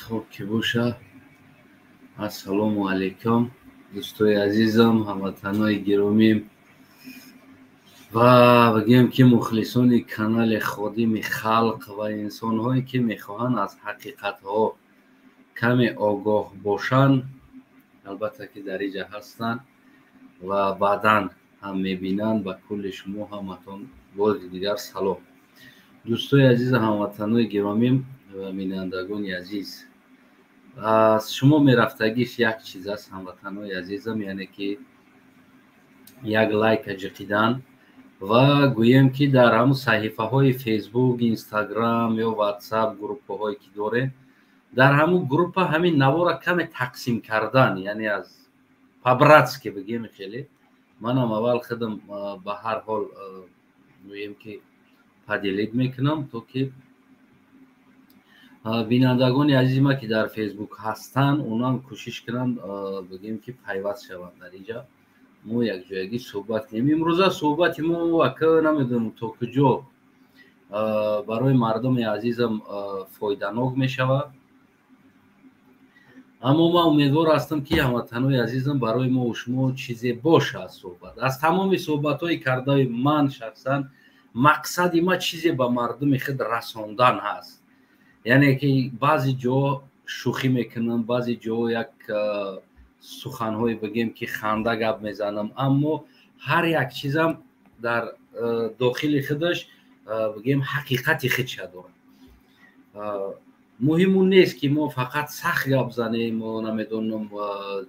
Хоб ки боша. Ассалому алайкум, дӯстои азизам, ҳамватанои гиромӣ ва бигӯем, ки мухлисони канали Ходими халқ ва инсонҳое, ки мехоҳанд аз ҳақиқатҳо каме огоҳ бошанд, албатта, ки дар иҷа ҳастанд ва баъдан ҳам мебинанд. Ба кулли шумо ҳаматон бози дигар салом, дӯстои азизу ҳамватанои гиромӣ ва бинандагони азиз. Аз шумо мерафтагиш як чиз аст, ҳамватанои азизам, яъне ки як лайка ҷиқидан ва гӯем, ки дар ҳамун саҳифаҳои Фейсбук, Инстаграм ё Ватсап, группаҳое ки дорем, дар ҳамун группа ҳамин навора каме тақсим кардан, яъне аз по-братски бигем. Хеле манам аввал худам ба ҳар ҳол гӯем, ки поделить мекунам, то ки бинандагони азизи ма, ки дар Фейсбук ҳастанд, онам кӯшиш кунанд, бигем, ки пайваст шаванд. Дар инҷа мо якҷоягӣ суҳбат кунем. Имрӯза суҳбати мо, ака, намедонам, то куҷо барои мардуми азизам фоиданок мешавад, аммо ман умедвор ҳастам, ки, ҳамватанои азизам, барои мо шумо чизе бошад суҳбат. Аз тамоми суҳбатҳои кардаи ман шахсан мақсади ма чизе ба мардуми худ расондан ҳаст. Яъне ки баъзе ҷо шӯхӣ мекунам, баъзе ҷо як суханҳое, бигем, ки ханда гап мезанам, аммо ҳар як чизам дар дохили худаш, бигем, ҳақиқати худша дорад. Муҳим он нест, ки мо фақат сахт гап занем, намедонам,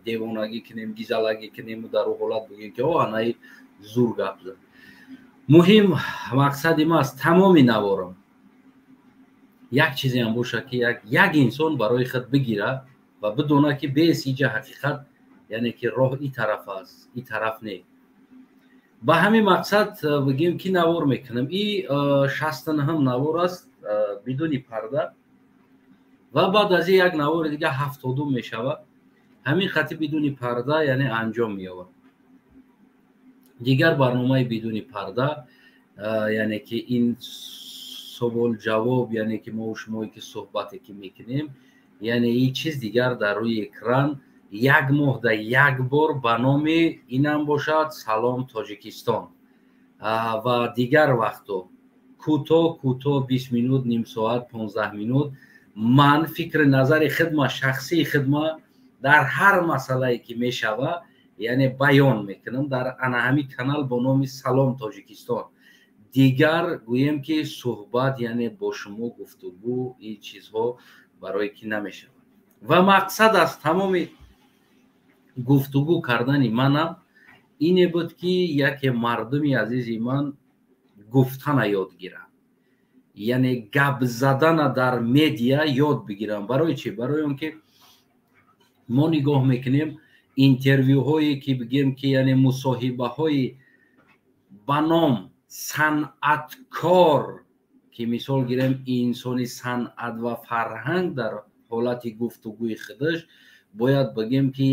девонагӣ кунем, гизалагӣ кунему дар ӯ ҳолат бигем, ки о, анаи зур гап зад. Муҳим, мақсади ма аз тамоми наворам як чизеам бошад, ки як инсон барои худ бигирад ва бидонад, ки бес иҷа ҳақиқат, яъне ки роҳ и тараф аст, и тараф не. Ба ҳамин мақсад, бигем, ки навор мекунам. И 69-ум навор аст бидуни парда ва баъд аз ин як навори дига, 70-ум мешавад, ҳамин хати бидуни парда, яъне анҷом меёбад. Дигар барномаи бидуни парда, яъне ки ин савол ҷавоб, яъне ки мо шумое ки суҳбате ки мекунем, яъне ин чиз дигар дар рӯи экран як моҳда як бор ба номи инам бошад «Салом, Тоҷикистон» ва дигар вақто кӯтоҳ кӯтоҳ, 20 минут, ним соат, 15 минут, ман фикри назари худма, шахсии худма дар ҳар масъалае ки мешава, яъне баён мекунам дар ана ҳамин канал бо номи «Салом, Тоҷикистон». Дигар, гӯем, ки суҳбат, яъне бо шумо гуфтугӯ, ин чизҳо барое ки намешавад. Ва мақсад аз тамоми гуфтугӯ кардани манам ине буд, ки яке мардуми азизи ман гуфтана ёд гирад, яъне гап задана дар медиа ёд бигирам. Барои чӣ? Барои он ки мо нигоҳ мекунем интервюҳое ки, бигем, ки яъне мусоҳибаҳои ба ном санъаткор, ки мисол гирем, инсони санъат ва фарҳанг дар ҳолати гуфтугӯи худаш бояд, бигем, ки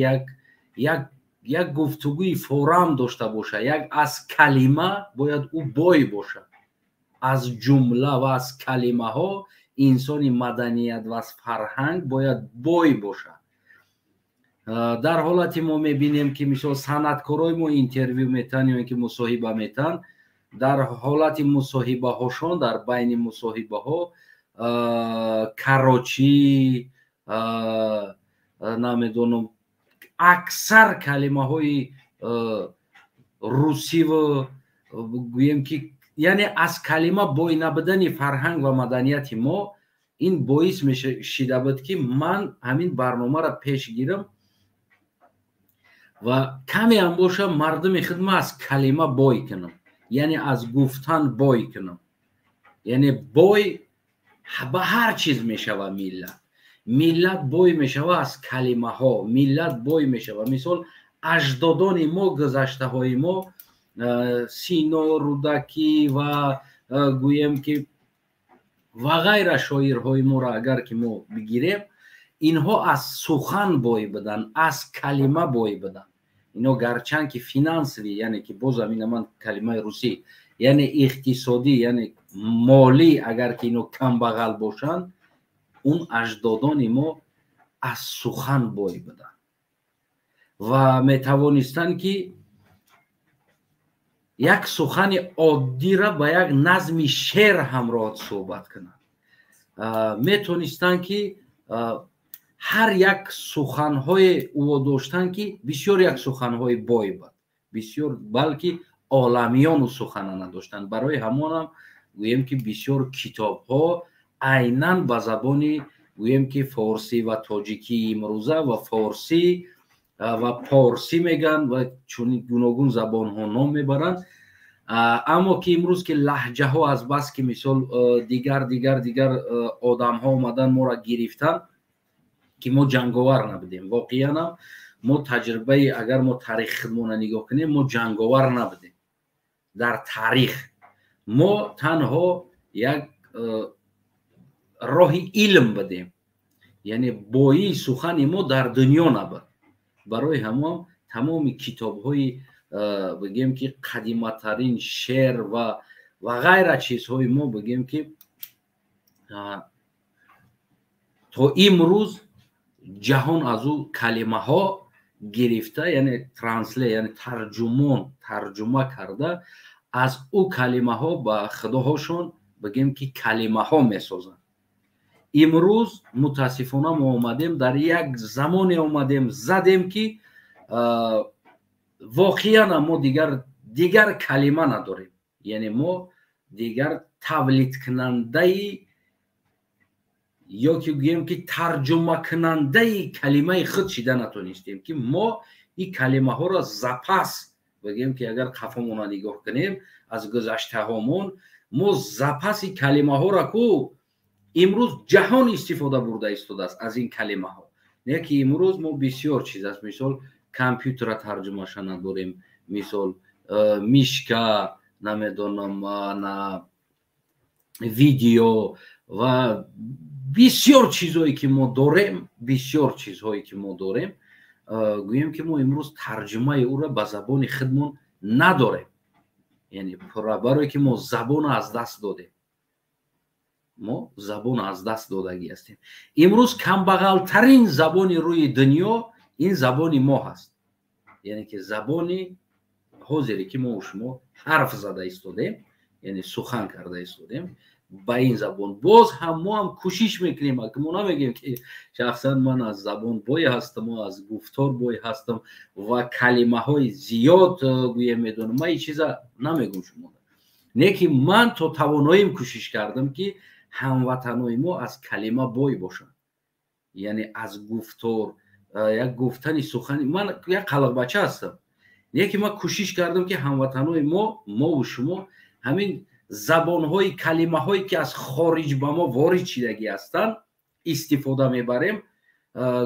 як гуфтугӯи форам дошта бошад, як аз калима бояд ӯ бой бошад, аз ҷумла ва аз калимаҳо инсони маданият ва аз фарҳанг бояд бой бошад. Дар ҳолати мо мебинем, ки мисол санъаткорои мо интервю метаҳанд ё ин ки мусоҳиба метаҳанд, дар ҳолати мусоҳибаҳошон, дар байни мусоҳибаҳо короче, намедонам, аксар калимаҳои русиву, гӯем, ки яъне аз калима бой набудани фарҳанг ва маданияти мо ин боис мешида буд, ки ман ҳамин барномаро пеш гирам ва камеам боша мардуми худма аз калима бой кунам, яъне аз гуфтан бой кунам. Яъне бой ба ҳар чиз мешава миллат. Миллат бой мешава аз калимаҳо, миллат бой мешава. Мисол, аҷдодони мо, гузаштаҳои мо, Сино, Рӯдакӣ ва, гӯем, ки ва ғайра, шоирҳои моро агар ки мо бигирем, инҳо аз сухан бой буданд, аз калима бой буданд. Ино гарчанд ки финансовый, яъне ки бозам ина ман калимаи русӣ, яъне иқтисодӣ, яъне молӣ, агар ки ино камбағал бошанд, он аҷдодони мо Аз сухан бой буданд ва метавонистанд, ки як сухани оддира ба як назми шеър ҳамроҳ суҳбат кунанд. Метонистанд, ки ҳар як суханҳое ӯо доштанд, ки бисёр як суханҳои бой буд, бисёр, балки оламиёну сухана надоштанд. Барои ҳамонам гӯем, ки бисёр китобҳо айнан ба забони, гӯем, ки форсӣ ва тоҷикии имрӯза ва форсӣ ва порсӣ мегӯянд ва чунин гуногун забонҳо ном мебаранд. Аммо ки имрӯз ки лаҳҷаҳо аз бас ки, мисол, дигар дигар дигар одамҳо омадан, моро гирифтан, ки мо ҷанговар набудем. Воқеанам мо таҷрибаи, агар мо таърихи худмонро нигоҳ кунем, мо ҷанговар набудем. Дар таърих мо танҳо як роҳи илм будем, яъне боии сухани мо дар дунё набуд. Барои ҳамон тамоми китобҳои, бигем, ки қадиматарин шеър ва ғайра чизҳои мо, бигем, ки то имрӯз ҷаҳон аз ӯ калимаҳо гирифта, яъне translate, яъне тарҷумон тарҷума карда, аз ӯ калимаҳо ба худоҳошон, бигем, ки калимаҳо месозанд. Имрӯз мутаассифона мо омадем, дар як замоне омадем задем, ки воқеан мо дигар калима надорем, яъне мо дигар тавлидкунандаи ё ки гӯем, ки тарҷумакунандаи калимаи худ шида натонистем, ки мо ин калимаҳоро запас, бигем, ки агар қафомона нигоҳ кунем, аз гузаштаҳомон мо запаси калимаҳоро ку имрӯз ҷаҳон истифода бурда истодааст аз ин калимаҳо. Не ки имрӯз мо бисёр чиз аст, мисол, компютера тарҷумаша надорем, мисол, мишка намедонам, на видео ва бисёр чизҳое ки мо дорем, бисёр чизҳое ки мо дорем, гӯем, ки мо имрӯз тарҷумаи ӯро ба забони худмон надорем. Яъне барое ки мо забонро аз даст додем, мо забонро аз даст додагӣ ҳастем. Имрӯз камбағалтарин забони рӯи дунё ин забони мо ҳаст, яъне ки забони ҳозире ки мо шумо ҳарф зада истодем, яъне сухан карда истодем ба ин забон. Боз ҳам мо ҳам кӯшиш мекунем, мо намегӯем, ки шахсан ман аз забон бой ҳастам, аз гуфтор бой ҳастам ва калимаҳои зиёд гӯем медонам. Ман ин чиза намегӯм шумо, не ки ман то тавоноим кӯшиш кардам, ки ҳамватанои мо аз калима бой бошанд, яъне аз гуфтор, як гуфтани сухани. Ман як қалақбача ҳастам, не ки ман кӯшиш кардам, ки ҳамватанои мо, мову шумо, ҳамин забонҳои калимаҳое ки аз хориҷ ба мо ворид шидагӣ ҳастанд, истифода мебарем,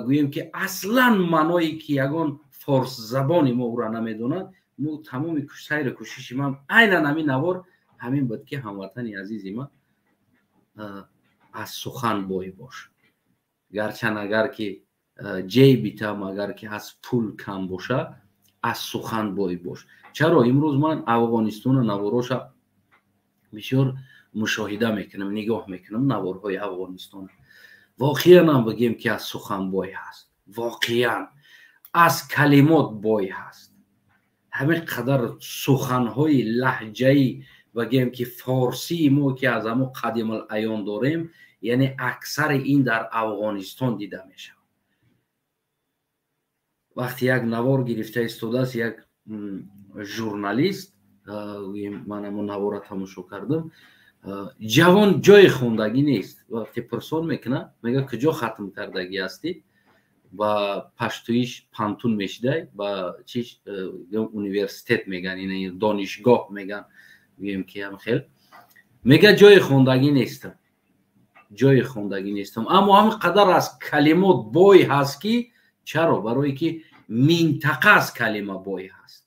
гӯем, ки аслан маъное ки ягон форсзабони мо ӯра намедонад. Мо тамоми сайру кӯшиши ман айнан ҳамин навор ҳамин буд, ки ҳамватани азизи ман аз сухан бой бош. Гарчанд агар ки ҷейбитам агар ки аз пул кам боша, аз сухан бой бош. Чаро имрӯз ман Афғонистона навороша бисёр мушоҳида мекунам, нигоҳ мекунам наворҳои Афғонистон? Воқеанам бигем, ки аз сухан бой ҳаст, воқеан аз калимот бой ҳаст. Ҳамин қадар суханҳои лаҳҷаи, бигем, ки форсии мо, ки аз ҳамо қадимулайём дорем, яъне аксари ин дар Афғонистон дида мешавад. Вақте як навор гирифта истодааст як журналист, ман ҳамон навора тамошо кардам, ҷавон ҷои хондагӣ нест. Вақте пурсон мекунад, мега: «Куҷо хатм кардагӣ ҳастӣ?» Ба паштуиш пантун мешидай, ба чи университет меган, ина донишгоҳ меган, гӯем, ки ҳам хел мега: «Ҷои хондагӣ нестам, ҷои хондагӣ нестам». Аммо ҳамин қадар аз калимот бой ҳаст, ки чаро? Барое ки минтақа аз калима бой ҳаст.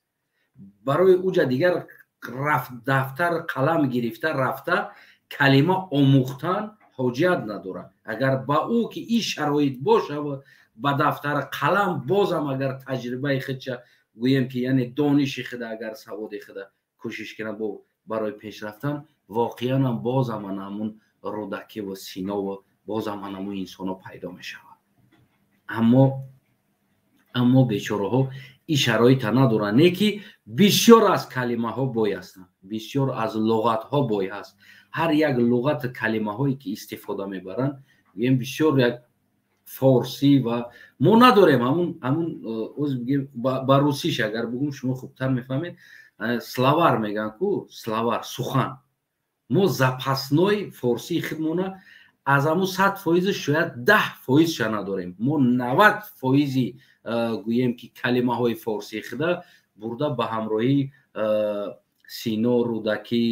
Барои уҷа дигар рафт, дафтар қалам гирифта рафта калима омӯхтан ҳоҷият надорад. Агар ба ӯ ки ин шароит боша, ба дафтар қалам бозам агар таҷрибаи худша, гӯем, ки яъне дониши худа, агар саводи худа кӯшиш кунад бо барои пеш рафтан, воқеанам бозам ана ҳамун Рӯдакиву Синову бозам ана ҳамун инсонҳо пайдо мешавад. Аммо бечораҳо ин шароита надоранд, не ки бисёр аз калимаҳо бой ҳастанд, бисёр аз луғатҳо бой ҳаст. Ҳар як луғати калимаҳое ки истифода мебаранд, гӯем, бисёр як форсӣ ва мо надорем. Ҳамун ба русиш агар бугум, шумо хубтар мефаҳмед, словарь мегӯянд ку, словарь сухан. Мо запасной форсии худмона аз ҳамун 100%-и шояд 10%-ша надорем. Мо 90%-и, гӯем ки, калимаҳои форсии худа бурда ба ҳамроҳии Сино, Рӯдакӣ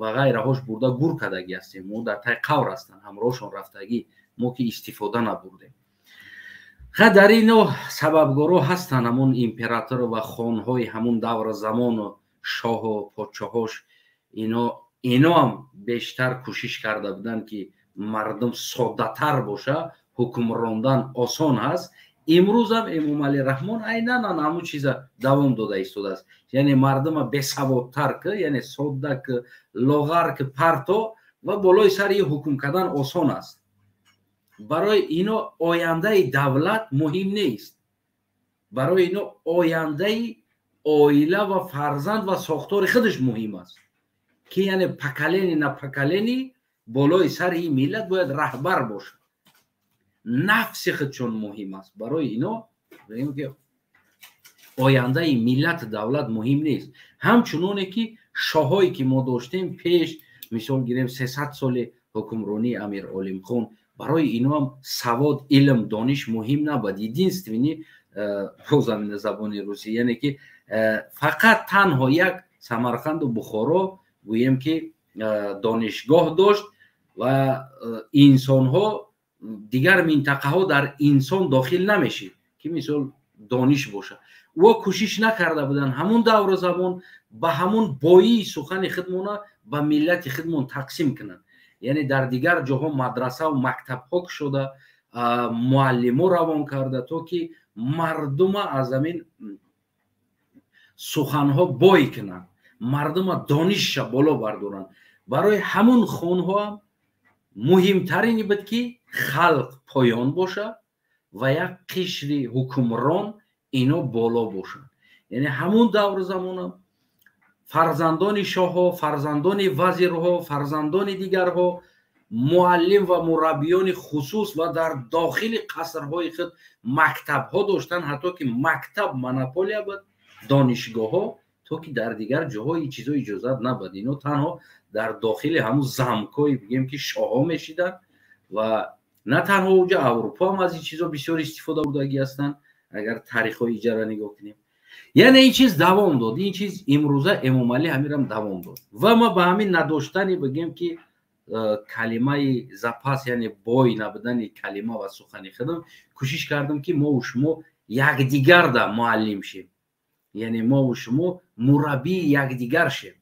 ва ғайраҳош бурда гур кардагӣ ҳастем. Мо дар тай қавр ҳастанд, ҳамроҳшон рафтагӣ, мо ки истифода набурдем. Ха, дар ино сабабгоро ҳастанд ҳамун император ва хонҳои ҳамун давра замону шоҳу подшоҳош. Иноам бештар кӯшиш карда буданд, ки мардум соддатар боша, ҳукмрондан осон ҳаст. Имрӯзам Эмомалӣ Раҳмон айнан ана ҳамун чиза давом дода истодааст, яъне мардума бесаводтар ки, яъне содда ки, лоғар ки, парто ва болои сари ҳукм кардан осон аст. Барои ино ояндаи давлат муҳим нест, барои ино ояндаи оила ва фарзанд ва сохтори худаш муҳим аст, ки яъне поколение на поколение болои сари ин миллат бояд раҳбар бошад. Нафси худшон муҳим аст. Барои ино ки ояндаи миллат, давлат муҳим нест. Ҳамчуноне ки шоҳое ки мо доштем пеш, мисол гирем, 300 соли ҳукмронии Амир Олимхон, барои иноам савод, илм, дониш муҳим набуд. Единственный, бозамина забони русӣ, яъне ки фақат танҳо як Самарқанду Бухоро, гӯем ки, донишгоҳ дошт ва инсонҳо дигар минтақаҳо дар инсон дохил намешид, ки мисол дониш бошад. Ӯ кӯшиш накарда буданд ҳамун давру замон ба ҳамун боии сухани худмона ба миллати худмон тақсим кунанд, яъне дар дигар ҷоҳо мадрасаву мактабҳо кушода, муаллимо равон карда, то ки мардума аз ҳамин суханҳо бой кунанд, мардума донишша боло бардоранд. Барои ҳамун хонҳоам муҳимтарини буд, ки халқ поён бошад ва як қишри ҳукмрон ино боло бошанд. Яъне ҳамун давру замонам фарзандони шоҳҳо, фарзандони вазирҳо, фарзандони дигарҳо муаллим ва мураббиёни хусус ва дар дохили қасрҳои худ мактабҳо доштанд, ҳатто ки мактаб монополия буд, донишгоҳҳо, то ки дар дигар ҷоҳо ин чизо иҷозат набуд. Ино танҳо дар дохили ҳамун замкҳои, бигем ки, шоҳҳо мешиданд. Ва на танҳо уҷа, Аврупо ҳам аз ин чизо бисёр истифода бурдагӣ ҳастанд, агар таърихҳои иҷара нигоҳ кунем. Яъне ин чиз давом дод, ин чиз имрӯза Эмомалӣ ҳамирам давом дод. Ва ма ба ҳамин надоштани, бигем ки, калимаи запас, яъне бой набудани калима ва сухани худам, кӯшиш кардам, ки мову шумо якдигарда муаллим шем, яъне мову шумо мураббии якдигар шем.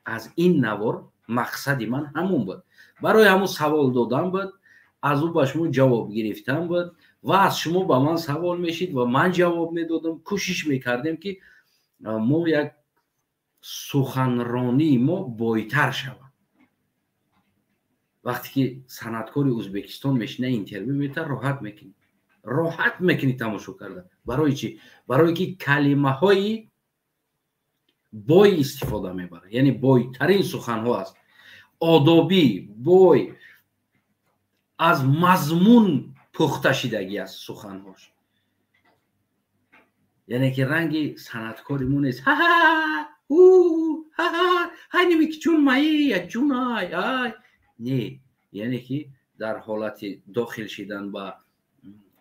Аз ин навор мақсади ман ҳамон буд, барои ҳамон савол додан буд, аз ӯ ба шумо ҷавоб гирифтан буд ва аз шумо ба ман савол мешид ва ман ҷавоб медодам. Кӯшиш мекардем, ки мо як суханронии мо бойтар шавад. Вақте ки санъаткори Ӯзбекистон мешина, интервю мета, роҳат мекунӣ, роҳат мекунӣ тамошо карда. Барои чӣ? Барое ки калимаҳои бой истифода мебарад, яъне бойтарин суханҳо аст, одобӣ, бой, аз мазмун пухта шидагӣ аст суханҳош. Яъне ки ранги санъаткори мо нест: ҳай ки чун маи чун ай ай не. Яъне ки дар ҳолати дохил шидан ба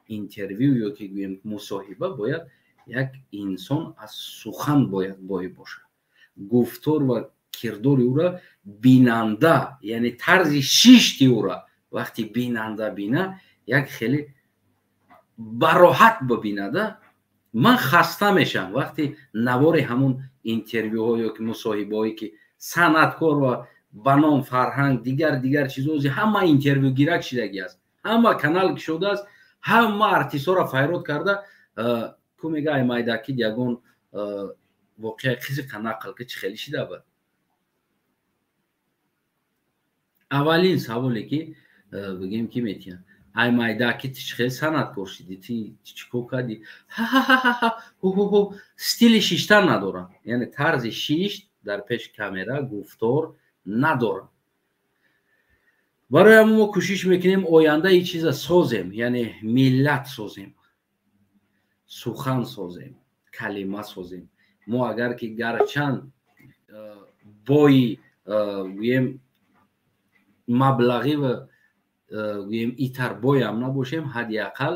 интервю ё ки гӯем мусоҳиба бояд як инсон аз сухан бояд бой бошад, гуфтор ва кирдори ӯра бинанда, яъне тарзи шишти ӯра вақти бинанда бина, як хеле бароҳат бибинада. Ман хаста мешавам вақти навори ҳамун интервюҳо ё ки мусоҳибаҳое, ки санъаткор ва ба ном фарҳанг, дигар дигар чизози, ҳама интервюгирак шидагӣ аст, ҳама канал кушодааст, ҳама артистҳоро файрод карда ку мега: «Ай майдакид ягон воқеа қизиқа нақл ки, чӣ хеле шида буд?» Аввалин саволе ки, бигем, ки метиҳанд: Ай майда ки ти хел санъаткор шидӣ, ти чӣ кор кардӣ? Ҳа-ҳа-ҳа-ҳа, ҳу-ҳу-ҳу. Стили шиштан надорам, яъне тарзи шишт дар пеши камера, гуфтор надорам. Барои ҳамон мо кӯшиш мекунем оянда ин чиза созем, яъне миллат созем, сухан созем, калима созем. Мо агар ки гарчанд бои, гӯем, маблағӣ ва, гӯем, итар боям набошем, ҳадди ақал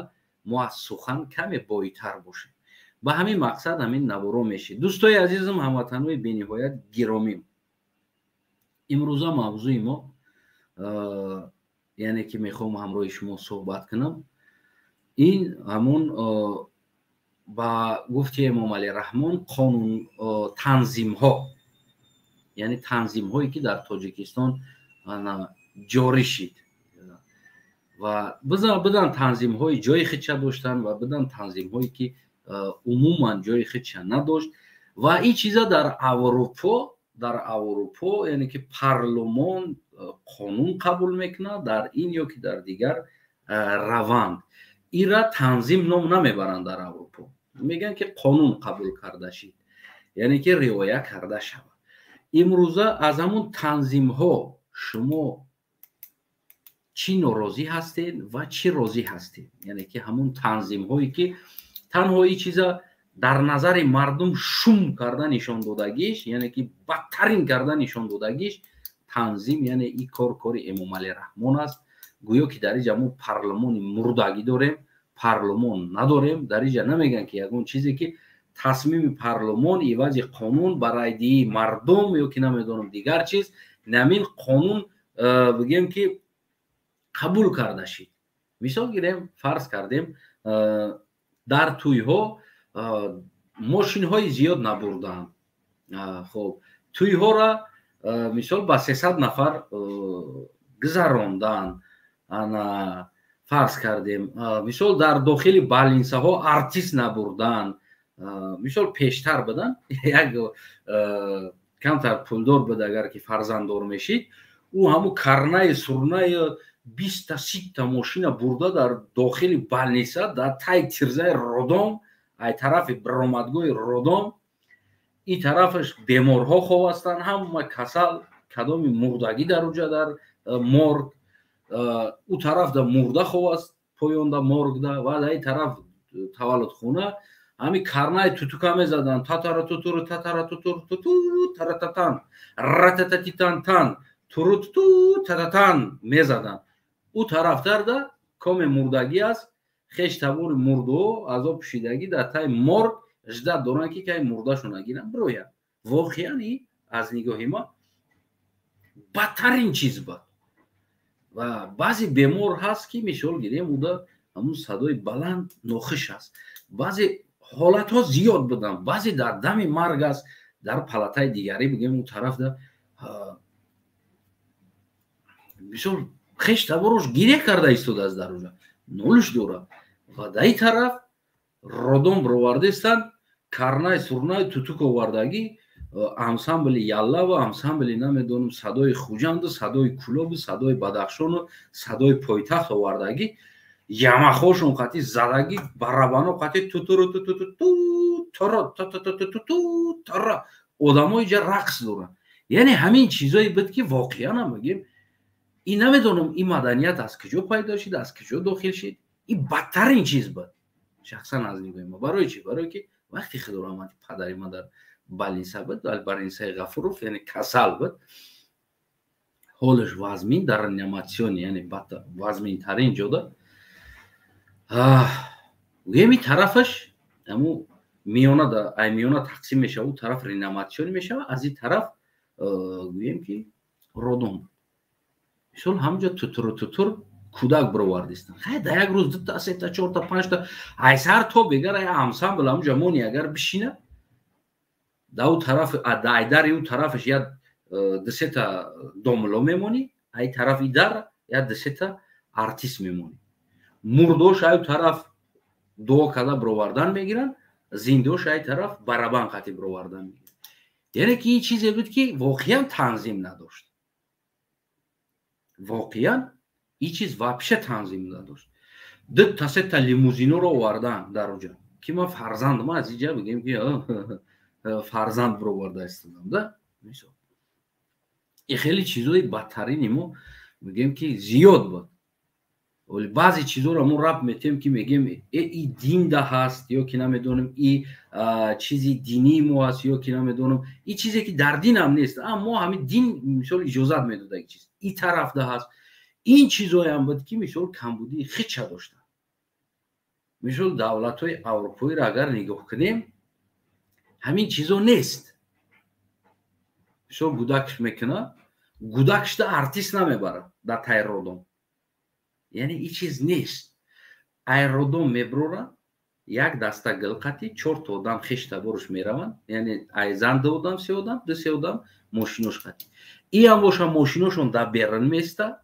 мо аз сухан каме бойтар бошем. Ба ҳамин мақсад ҳамин наворо мешид. Дӯстои азизам, ҳамватанҳои бениҳоят гиромим, имрӯза мавзӯи мо, яъне ки мехоҳам ҳамроҳи шумо суҳбат кунам, ин ҳамон, ба гуфти Эмомалӣ Раҳмон, қонун, танзимҳо, яъне танзимҳое ки дар Тоҷикистон ҷорӣ шид. Ва будан танзимҳои ҷои худша доштанд ва будан танзимҳое ки умуман ҷои худша надошт. Ва ин чиза дар Аврупо, яъне ки парлумон қонун қабул мекунад дар ин ё ки дар дигар раванд. Ира танзим ном намебаранд дар Аврупо, мегӯянд ки қонун қабул карда шид, яъне ки риоя карда шавад. Имрӯза аз ҳамун танзимҳо шумо чӣ норозӣ ҳастед ва чӣ розӣ ҳастед? Яъне ки ҳамун танзимҳое ки танҳо ин чиза дар назари мардум шум карда нишон додагиш, яъне ки бадтарин карда нишон додагиш танзим, яъне ин кор кори Эмомалӣ Раҳмон аст. Гӯё ки дар инҷа мо парлумони мурдагӣ дорем, парлумон надорем. Дар инҷа намегӯянд ки ягон чизе ки тасмими парлумон ивази қонун ба райдиҳии мардум ё ки намедонам дигар чиз, намин қонун, бигем ки, қабул карда шид. Мисол гирем, фарз кардем, дар тӯйҳо мошинҳои зиёд набурданд. Хоб, тӯйҳоро, мисол, ба 300 нафар гузаронданд. Ана, фарз кардем, мисол, дар дохили больницаҳо артист набурданд. Мисол, пештар будан, як камтар пулдор буд, агар ки фарзанддор мешид, ӯ ҳамун карнаи сурнаи 20-та, 30-та мошина бурда дар дохили больница, дар таи тирзаи роддом, ай тарафи баромадгоҳи роддом, ин тарафаш беморҳо хоб ҳастанд, ҳама касал, кадоми мурдагӣ дар уҷа дар морг, ӯ тараф да мурда хоб аст, поёнда, моргда, ва дар ин тараф таваллудхона. Ҳами карнаи тутука мезаданд, татара тутуру татара тутуру туту тарататан ратататитантан туруту тататан мезаданд. Ӯ тарафтарда коме мурдагӣ аст, хеш табори мурдо азоб пӯшидагӣ дар таи морг ждать доранд, ки кай мурдашона гиранд, бироянд. Воқеан и аз нигоҳи ма бадтарин чиз буд. Ва баъзе бемор ҳаст, ки, мисол гирем, уда ҳамун садои баланд нохуш аст. Баъзе ҳолатҳо зиёд буданд, баъзе дар дами марг аст, дар палатаи дигарӣ, бигем, ӯ тарафда, мисол, хеш таборош гиря карда истодааст дар уҷа, нолиш дорад, ва дар ин тараф роддом бировардестанд, карнай сурнай тутук овардагӣ, ансамбли Яллава, ансамбли, намедонам, садои Хуҷанду, садои Кӯлобу, садои Бадахшону, садои пойтахт овардагӣ, ямахошон қати задагӣ, барабано қати тутуру тутуту торо тутуту тора, одамо иҷа рақс доранд. Яъне ҳамин чизое буд, ки воқеан бигем, ин намедонам, ин маданият аз куҷо пайдо шид, аз куҷо дохил шид. Ин бадтарин чиз буд шахсан аз нигоҳи ма. Барои чӣ? Барое ки вақти худораҳмати падари ма дар больница буд, дар больницаи Ғафуров, яъне касал буд, ҳолаш вазмин, дар реаниматсиони, яъне вазминтарин ҷода, гӯем, ин тарафаш ҳаму миёна, ай миёна тақсим мешава, ӯ тараф реаниматсионӣ мешава, аз ин тараф, гӯем ки, роддом. Мисол, ҳамҷо тутуру тутур кӯдак бировардистанд. Хай, дар як рӯз дута, сета, чорта, панҷта, ай сар то бегар ай ансамбл ҳамҷа мони, агар бишина да ӯ тараф, ай дари ӯ тарафаш як дусета домло мемонӣ, ай тарафи дар як дусета артист мемонӣ. Мурдош ай тараф дуо карда бировардан мегиранд, зиндош ай тараф барабан қатӣ бировардан мегиранд. Яъне ки ин чизе буд, ки воқеан танзим надошт, воқеан. Ин чиз вообще танзим надошт. Ду-та сета лимузиноро овардан дар оҷа, ки ман фарзанд, ман аз иҷа бигем, ки фарзанд бироварда истодам да. Мисол, и хеле чизои бадтарини мо, мегӯем, ки зиёд буд. Вале баъзе чизоро мо рабт метем, ки мегӯем, и динда ҳаст ё ки намедонам, и чизи динии мо ҳаст ё ки намедонам, и чизе ки дар динам нест, аммо ҳамин дин, мисол, иҷозат медода, ин чиз и тарафда ҳаст. Ин чизоям буд, ки, мисол, камбудии хича доштанд. Мисол, давлатҳои аврупоиро агар нигоҳ кунем, ҳамин чизо нест. Мисол, гудакш мекунад, гудакшда артист намебарад дар тай роддом, яъне ин чиз нест. Ай роддом меброра, як даста гилқати, чорта одам хештаборуш мераванд, яъне айзан ду одам, се одам, ду се одам, мошинош қатӣ, иам боша, мошиношон дар берун места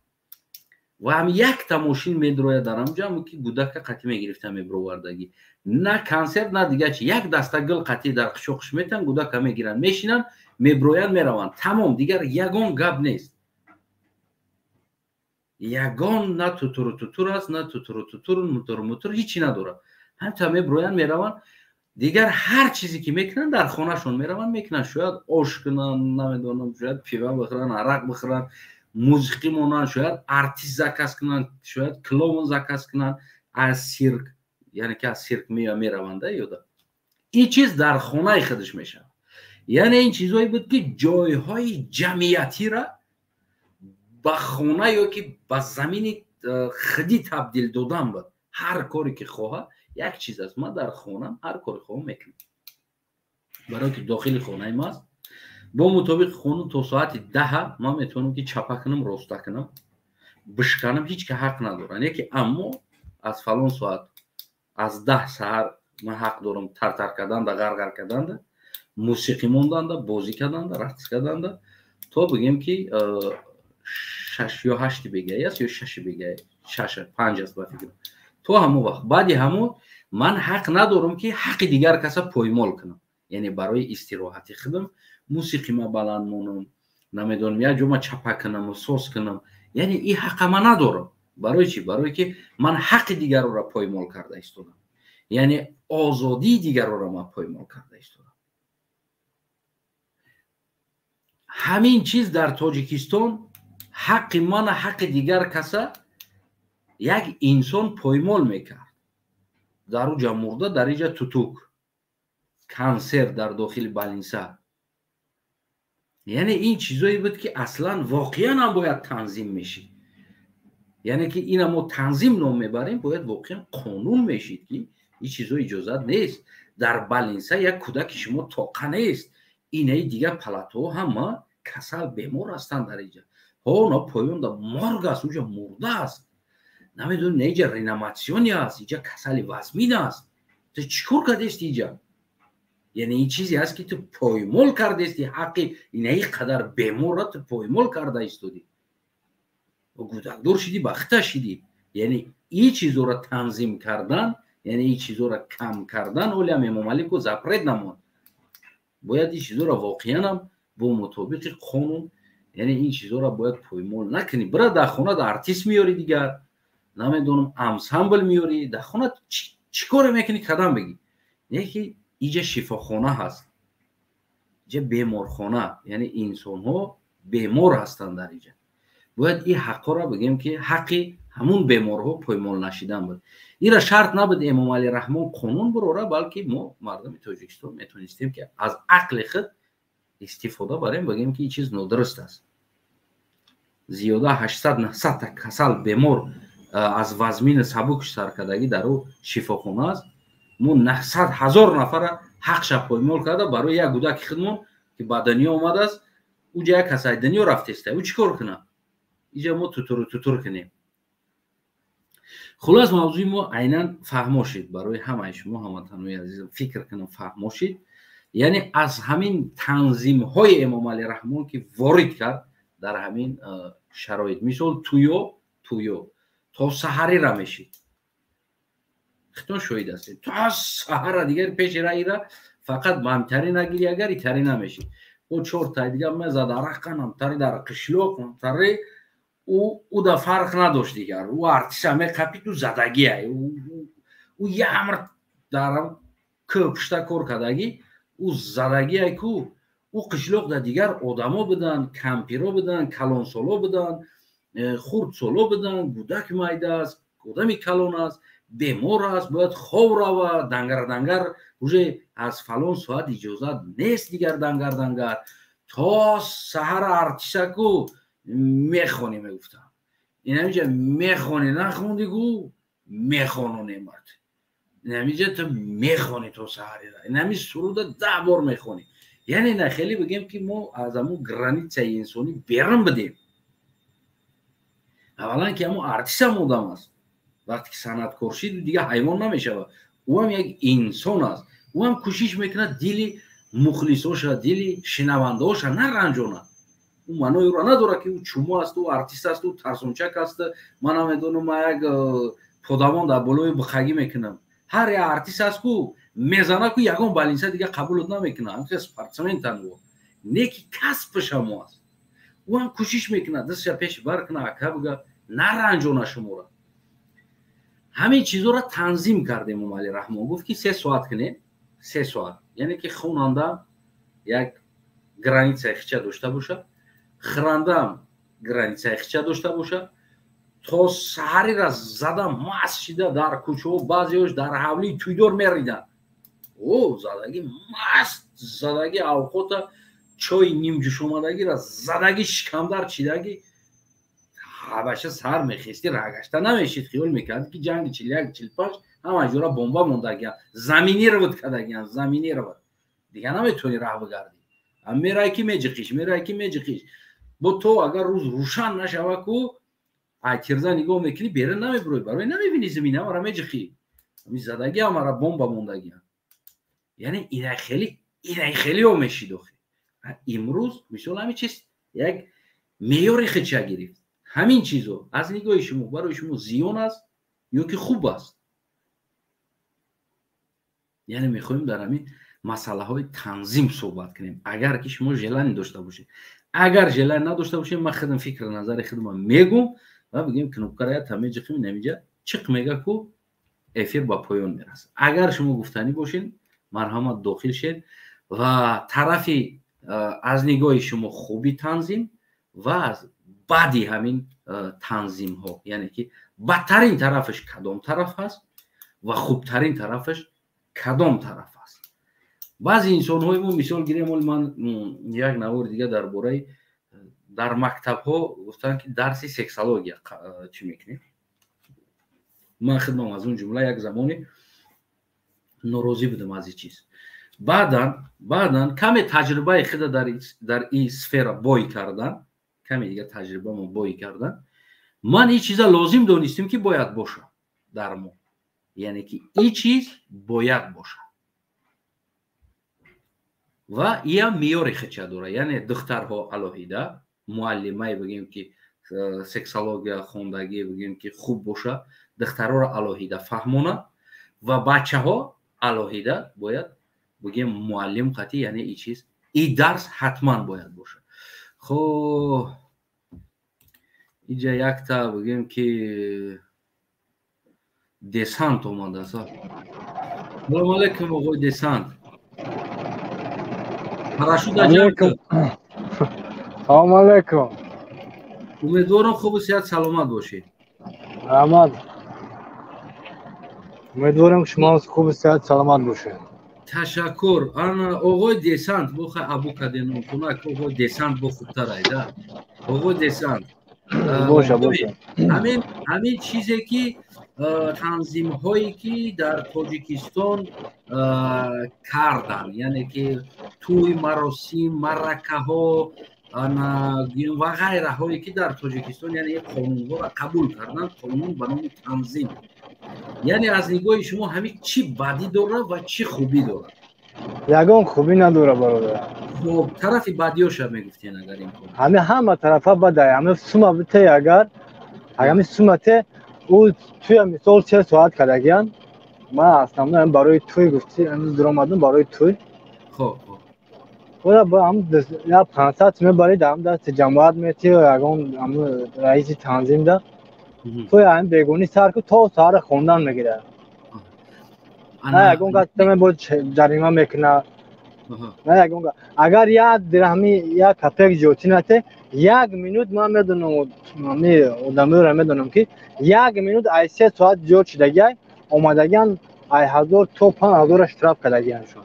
ва ҳам якта мошин медрояд дар ҳамҷо, ки гудака қатӣ мегирифта мебровардагӣ. На консерт, на дигар чи, як даста гил қатӣ дар қишоқш метан, гудака мегиранд, мешинанд, меброянд, мераванд, тамом. Дигар ягон гап нест, ягон на тутуру тутур аст, на тутуру тутур, мутуру мутур, ҳичи надорад. Ҳамта меброянд, мераванд. Дигар ҳар чизе ки мекунанд, дар хонашон мераванд, мекунанд. Шояд ош кунанд, намедонам, шояд пива бихӯранд, арақ бихӯранд, мусиқӣ монанд, шояд артист заказ кунанд, шояд клоун заказ кунанд аз сирк, яъне ки аз сирк мераванда ёда. Ин чиз дар хонаи худаш мешавад. Яъне ин чизое буд, ки ҷойҳои ҷамъиятира ба хона ё ки ба замини худӣ табдил додан буд. Ҳар коре ки хоҳад, як чиз аст: ман дар хонам ҳар коре хоҳам мекунам, барое ки дохили хонаи ма аст. Бо мутобиқи қонун то соати 10 ман метавонам, ки чапа кунам, роста кунам, бишканам, ҳеҷ ка ҳақ надорам яке. Аммо аз фалон соат, аз 10 саҳар, ман ҳақ дорам тартар карданда, ғарғар карданда, мусиқӣ монданда, бозӣ карданда, рақс карданда, то бигем, ки 6 ё 8 бегаи аст ё 6 бегаи, 6:05 аст ба фикрам, то ҳамон вақт. Баъди ҳамон ман ҳақ надорам, ки ҳаққи дигар каса поймол кунам, яъне барои истироҳати худам мусиқима баланд монам, намедонам, як ҷома чапа кунаму соз кунам, яъне ин ҳаққа ман надорам. Барои чӣ? Барое ки ман ҳаққи дигарро поймол карда истодам, яъне озодии дигарро ман поймол карда истодам. Ҳамин чиз дар Тоҷикистон ҳаққи мана, ҳаққи дигар каса як инсон поймол мекард. Дар уҷа мурда, дар иҷа тутук, консерт дар дохили больница. Яъне ин чизое буд, ки аслан воқеан ҳам бояд танзим мешид. Яъне ки ина мо танзим ном мебарем, бояд воқеан қонун мешид, ки ин чизо иҷозат нест. Дар больница як кӯдаки шумо тоқа нест, инаи дигар палатаҳо ҳама касал, бемор ҳастанд. Дар иҷа ҳо на поёнда морг аст, уҷа мурда аст, намедонам, на иҷа реаниматсионӣ аст, иҷа касали вазмин аст. Ту чӣ кор кардести иҷа? Яъне ин чизе аст, ки ту поймол кардести ҳаққи инаи қадар беморра, ту поймол карда истодӣ, гӯдакдор шидӣ, ба хита шидӣ. Яъне ин чизоро танзим кардан, яъне ин чизоро кам кардан, олиам Эмомалӣ ку запрет намонд. Бояд ин чизоро воқеанам бо мутобиқи қонун, яъне ин чизоро бояд поймол накунӣ. Бира, дар хона артист меёрӣ, дигар намедонам, ансамбл меёрӣ, дар хона чӣ коре мекунӣ, кадам бигӣ. Не ки иҷа шифохона ҳаст, иҷа беморхона, яъне инсонҳо бемор ҳастанд дар иҷа. Бояд ин ҳаққҳоро, бигем, ки ҳаққи ҳамун беморҳо поймол нашидан буд. Ира шарт набуд Эмомалӣ Раҳмон қонун бурора, балки мо мардуми Тоҷикистон метавонистем, ки аз ақли худ истифода барем, бигем, ки ин чиз нодуруст аст. Зиёда 800-900 та касал, бемор, аз вазмини сабукш саркардагӣ дар ӯ шифохона аст. Мо 900 000 нафара ҳақша поймол карда барои як гудаки худмон, ки ба дунё омадааст. Уҷа як кас ай дунё рафтеста, ӯ чӣ кор кунад? Иҷа мо тутуру тутур кунем. Хулос, мавзӯи мо айнан фаҳмо шид барои ҳамаи шумо, ҳамватанои азизам, фикр кунам, фаҳмо шид. Яъне аз ҳамин танзимҳои Эмомалӣ Раҳмон, ки ворид кард дар ҳамин шароит, мисол, тӯё то саҳарира мешид. Хитон шоҳид ҳастед, то саҳара дигар пеши раира фақат мамтарӣ нагири, агар итарӣ намешид. О чортай дигар мезад арақанам тари дар қишлоқ тари. Ӯ да фарқ надошт дигар. Ӯ артиста меқапид, ӯ задагия. Ӯ ямр дар кӯ пушта кор кардагӣ, ӯ задагия ку. Ӯ қишлоқ да дигар одамо буданд, кампиро буданд, калонсоло буданд, хурдсоло буданд, гудак майда аст, одами калон аст, бемор аст, бояд хоб равад. Дангар дангар уже аз фалон соат иҷозат нест дигар, дангар дангар то саҳар. Артисаку мехонӣ, мегуфтам, инамиҷа мехонӣ, нахонди гу мехононемат, инамиҷа ту мехонӣ то саҳарира, инами суруда 10 бор мехонӣ. Яъне на хеле бигем, ки мо аз ҳамун границаи инсонӣ берун бидем. Аввалан, ки ҳамун артистам одам аст. Вақте ки санъаткор шид, дигар ҳайвон намешавад, ӯ ҳам як инсон аст. Ӯ ҳам кӯшиш мекунад дили мухлисоша, дили шинавандаоша наранҷонад. Ӯ маънои ӯро надорад, ки ӯ чумо аст, ӯ артист аст, ӯ тарсончак аст. Ман намедонам, ман як подавон дар болои буқагӣ мекунам. Ҳар як артист аст ку мезана ку, ягон больница дига қабулот намекунад. Ҳамки спортсментан ӯ не, ки касбаш ҳамо аст. Ӯ ҳам кӯшиш мекунад дастша пеш бар кунад, ака бига, наранҷона шуморо. Ҳамин чизоро танзим кардем. Эмомалӣ Раҳмон гуфт, ки 3 соат кунем, 3 соат. Яъне ки хонанда як границаи хича дошта бошад, хӯрандаам границаи хича дошта бошад. То саҳарира зада маст шида дар кӯчаҳо, баъзеош дар ҳавлии тӯйдор мериданд. О задагӣ маст, задагӣ авқота чойи нимҷӯшомадагиро задагӣ, шикамдар чидагӣ. Ҳабаша сар мехести, рагашта намешид, хиёл мекард, ки ҷанги 41, 45 ҳама ҷора бомба мондагиан, заминировать кардагиан, заминировать. Дига наметавонӣ раҳ бигардӣ, мерай ки меҷиқиш, мерай ки меҷиқиш. Бо то агар рӯз рӯшан нашава ку, ай тирза нигоҳ мекунӣ, берун намебурӯй, барои намебинӣ, замин ҳамара меҷиқӣ, ҳами задагӣ, ҳамара бомба мондагиан. Яъне инай хеле, инай хелео мешид. Охи имрӯз мисол ҳамин чиз як меъёри хича гирифт. Ҳамин чизо аз нигоҳи шумо барои шумо зиён аст ё ки хуб аст? Яъне мехоҳем дар ҳамин масъалаҳои танзим суҳбат кунем, агар ки шумо желание дошта бошед. Агар желание надошта бошед, ман худам фикри назари худам мегум ва бигем, кнопкара я тамеҷиқим, намиҷа чиқ мега ку, эфир ба поён мерасад. Агар шумо гуфтанӣ бошед, марҳамат, дохил шед ва тарафи аз нигоҳи шумо хуби танзим ва аз баъди ҳамин танзимҳо, яъне ки бадтарин тарафаш кадом тараф аст ва хубтарин тарафаш кадом тараф аст. Баъзе инсонҳои мо, мисол гирем, оли ман як навори дига дар бораи дар мактабҳо гуфтанд, ки дарси сексология чӣ мекунем. Ман хидмам аз он ҷумла як замоне норозӣ будам аз ин чиз. Баъдан каме таҷрибаи худа дар ин сфера бой кардан, каме дига таҷрибамо бой кардан, ман ин чиза лозим донистем, ки бояд бошад дар мо. Яъне ки ин чиз бояд бошад ва иам меъёри хича дорад. Яъне духтарҳо алоҳида муаллимае, бигем, ки сексология хондагӣ, бигем, ки хуб боша, духтарҳоро алоҳида фаҳмона ва бачаҳо алоҳида бояд, бигем, муаллим қатӣ. Яъне ин чиз, ин дарс ҳатман бояд бошад. Хоб, инҷа якта, бигем, ки десант омадааст. Салому алайкум, оғои десант. Парашюта. Салому алайкум. Умедворам, хубу сиҳат, саломат бошед. Раҳмат, умедворам, шумо хубу сиҳат, саломат бошед. Ташаккур. Ана, оғои десант, бо хай абу каденон кунак, оғои десант бо хубтар айда. Оғои десант. Боша, боша. Ҳамин чизе ки танзимҳое ки дар Тоҷикистон кардан, яъне ки тӯй, маросим, маъракаҳо ва ғайраҳое ки дар Тоҷикистон, яъне қонунҳоро қабул кардан, қонун ба номи танзим, яъне аз нигоҳи шумо ҳамин чӣ бадӣ дорад ва чӣ хубӣ дорад? Ягон хубӣ надорад, бародар. Хоб, тарафи бадиёша мегуфтен, агар имкон. Ҳами ҳама тарафа бадай. Ҳами сума бите, агар ҳами сумате ӯ туя, мисол, 3 соат кардагиян. Ман основно барои туй гуфти, амиз дуромадам барои туй. Хоб, хоб. Тура ба ҳам я 500 мебарӣ, дар ҳам дасти ҷамоат метӣ, ягон ҳам раиси танзим да. Ту ҳам бегонӣ сар ку то саҳар хондан мегирад. На ягон кас мебод ҷарима мекунад. На ягон агар як дирҳами як капек зиёдтӣ нате, як минут ман медонам, ҳами одамоеро медонам, ки як минут ай 3 соат зиёд шудагиай, омадагиан ай 1000 то 5000 штраф кардагианшон.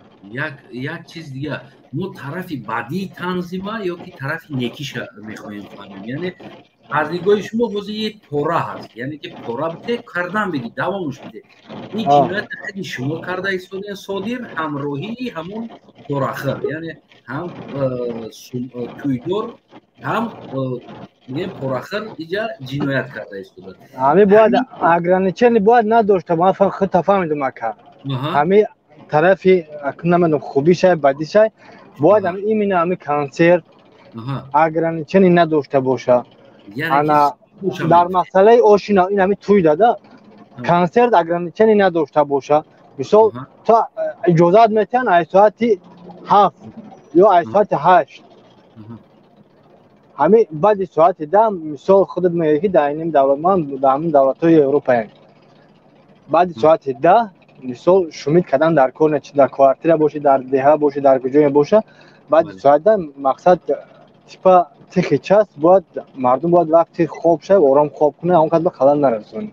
Як чиз дига, мо тарафи бадии танзима ё ки тарафи некиша мехоҳем фаҳмем. Яъне аз нигоҳи шумо ҳозир е пора ҳаст, яъне ки пора бите кардан биги, давомаш биде. Ин ҷиноят хади шумо карда истодаен, содир ҳамроҳии ҳамон порахир, яъне ҳам тӯйдор, ҳам мегӯем порахир иҷа ҷиноят карда истодад. Ҳами бояд ограничение бояд надошта, ман худ фаҳмидам, ака. Ҳами тарафи намедонам хубишай, бадишай, бояд ҳами именно ҳами консерт ограничение надошта боша. Ана дар масъалаи ошина ин ҳами тӯй дада консерт ограничение надошта боша. Мисол, то иҷозат метиҳанд ай соати 7 ё ай соати 8, ҳами баъди соати 10. Мисол, худат мегӯӣ, ки дар иним давлат, ман дар ҳамин давлатҳои Европаем, баъди соати 10 мисол шумид кардан дар кор не, чи дар квартира бошӣ, дар деҳа бошӣ, дар куҷое боша, баъди соати 10 мақсад типа тихий час, бояд мардум бояд вақти хоб шав, ором хоб кунад, он кас ба халал нарасонад.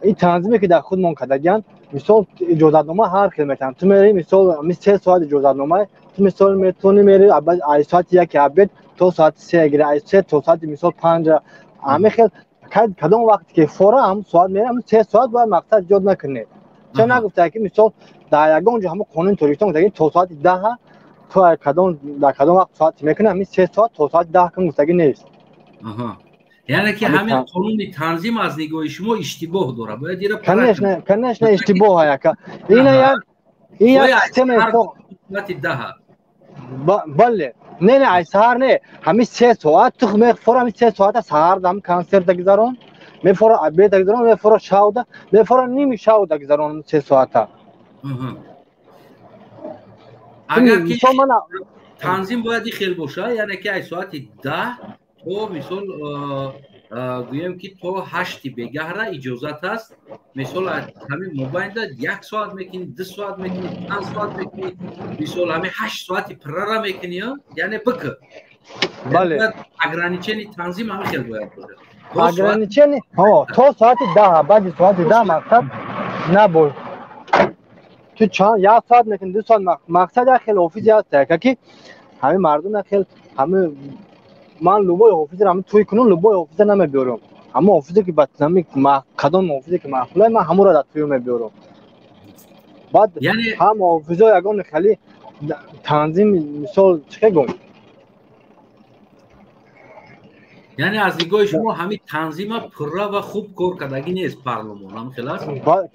Ин танзиме ки дар худмон кардагианд, мисол, иҷозатнома ҳар хел метавонад. Ту мери, мисол, ҳами 3 соат иҷозатнома, ту мисол метавонӣ мери ай соати 1 обед то соати 3 гира, ай 3 то соати мисол 5, ҳами хел кадом вақте ки фора ҳам соат мери, ҳами 3 соат бояд мақсад зиёд накунед. Ча нагуфта ки мисол дар ягон ҷо ҳама қонуни Тоҷикистон гуфта ки то соати 10 ту кадом дар кадом вақт соат мекунӣ, ҳамин 3 соат то соати 10 кун гуфтагӣ нест. Яъне ки ҳамин қонуни танзим аз нигоҳи шумо иштибоҳ дорад, бояд ира Конечно, конечно, иштибоҳ, яка. Ина як ин як система соати 10. Бале, не, не, ай саҳар не, ҳамин 3 соат ту мефора, ҳамин 3 соата саҳар ҳам консерта гузарон, мефора обеда гузарон, мефора шавда, мефора ними шавда гузарон 3 соата. Агар ки танзим бояд хел боша, яъне ки ай соати 10 то мисол гӯем ки то 8 бегаҳра иҷозат аст, мисол ҳамин мобайнда як соат мекунӣ, 2 соат мекунӣ, 5 соат мекунӣ, мисол ҳамин 8 соати пуррара мекунӣ, яъне бикр. Бале, ограничение танзим ҳамин хел бояд бошад. Ограничение то соати 10, баъди соати 10 мақсад набош. Ту чанд як соат мекунӣ, 2 соат, мақсад як хел ҳофизе ҳаст, яка, ки ҳамин мардум як хел ҳамин ман любой ҳофизро ҳамин тӯй кунам, любой ҳофиза намебиёрам. Ҳамон ҳофизе ки кадом ҳофизе ки маъқулай, ман ҳамонро дар тӯй мебиёрам. Баъд ҳам ҳофизо ягон хеле танзим, мисол, чӣ гум. Яъне аз нигоҳи шумо ҳамин танзима пурра ва хуб кор кардагӣ нест парлумон, ҳам хел аст?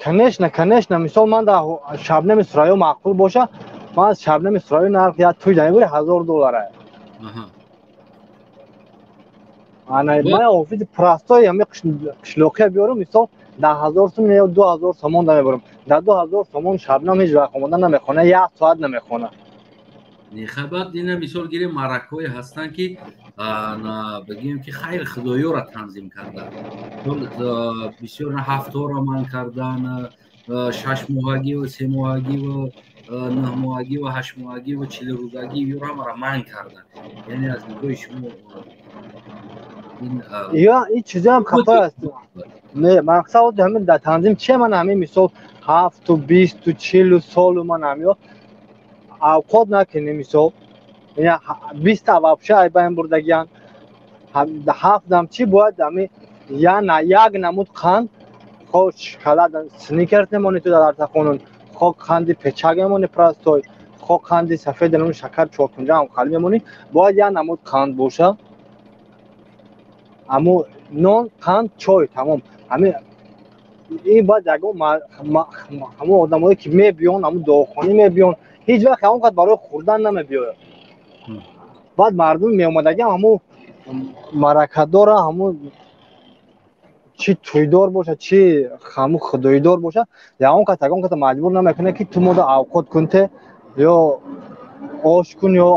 Конечно, конечно. Мисол, ман дар Шабнами Сурайё маъқул боша, ман Шабнами Сурайё нарх як тӯй дар 1000 доллара. Ана ман ҳофизи простой ҳами қишлоқия биёрам, мисол, 10 000 сум ё 2000 сомон да мебарам. Дар 2000 сомон Шабнам ҳеҷ вақт омода намехона, як соат намехона. Нехабад ина мисол гирем, маъракаҳое ҳастанд, ки бигӯем ки хайр худоёра танзим кардан, бисёр ҳафтҳоро ман кардан, 6 моҳагиву 3 моҳагиву 9 моҳагиву 8 моҳагиву 40 рӯзагӣ ёро ҳамаро манъ кардан. Яъне аз нигоҳи шумо Ё ин чизоам хато аст. Не, мақсад ҳамин дар танзим чия, ман ҳамин мисол 7-ту 20-ту 40-у солу ман ҳамиё авқот накунӣ, мисол, 20-та вообще айбайн бурдагиян, ҳафтам чӣ бояд ҳами як намуд қанд, хо шоколад Сникерс мемонӣ ту дар тахонун, хо қанди печак мемонӣ простой, хо қанди сафед мемонӣ, шакар чоркунҷа ҳам хали мемонӣ, бояд як намуд қанд боша, аммо нон, қанд, чой, тамом. Ҳамин ин бояд ягон ҳамон одамое ки мебиён, ҳамон дуохонӣ мебиён, ҳеҷ вақт ҳамон қад барои хӯрдан намебиёяд. Баъд мардуми меомадагиам ҳамон маъракадора, ҳамон чӣ тӯйдор боша, чӣ ҳамун худоидор боша, ягон кас ягон каса маҷбур намекунад, ки ту мода авқот кунте ё Ош кун ё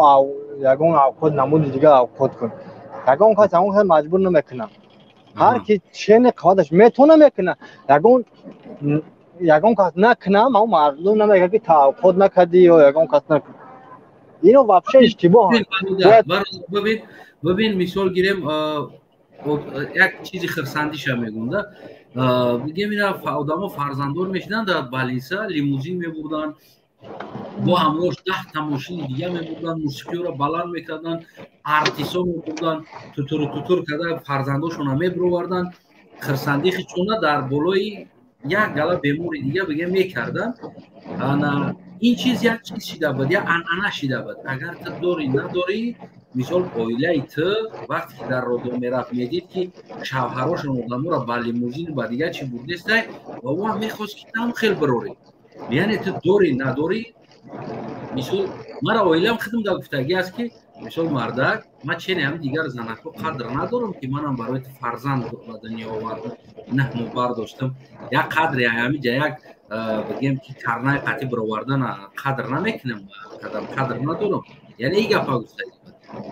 ягон авқот, намуди дигар авқот кун. Ягон кас ягон кас маҷбур намекунад. Ҳар ки чени қувваташ метавона, мекуна. Ягон кас накунам, ам мардум намегӯяд, ки ту авқот накардӣ ё ягон кас накун. Ино вообще иштибоҳ. Бибин, мисол гирем, як чизи хирсандиша мегӯм да. Бигем, ина одамо фарзанддор мешуданд, дар больница лимузин мебурданд, бо ҳамроҳш 10та мошини дига мебурданд, мусиқиёро баланд мекарданд, артисо мебурданд, тутуру тутур карда фарзандошона мебироварданд, хирсандии хичона дар болои як гала бемори дига, бигем, мекарданд. Ана ин чиз як чиз шида буд, як анъана шида буд. Агар ту дорӣ, надорӣ, мисол, оилаи ту вақте ки дар роддом мерафт, медид, ки шавҳарошон одаморо ба лимузину ба дигар чи бурдестай, ва ӯ ҳам мехост, ки там хел бирорӣ. Яъне ту дорӣ, надорӣ, мисол, мара оилам хидм да гуфтагӣ аст, ки мисол, мардак, ман чени ҳами дигар занакҳо қадр надорам, ки манам барои ту фарзанд ба дунё овардам, наҳмо бардоштам, як қадре ҳамиҷа, як, бигем, ки карнаи қатӣ бировардан қадр намекунам, қадр надорам. Яъне и гапа гуфтагӣ.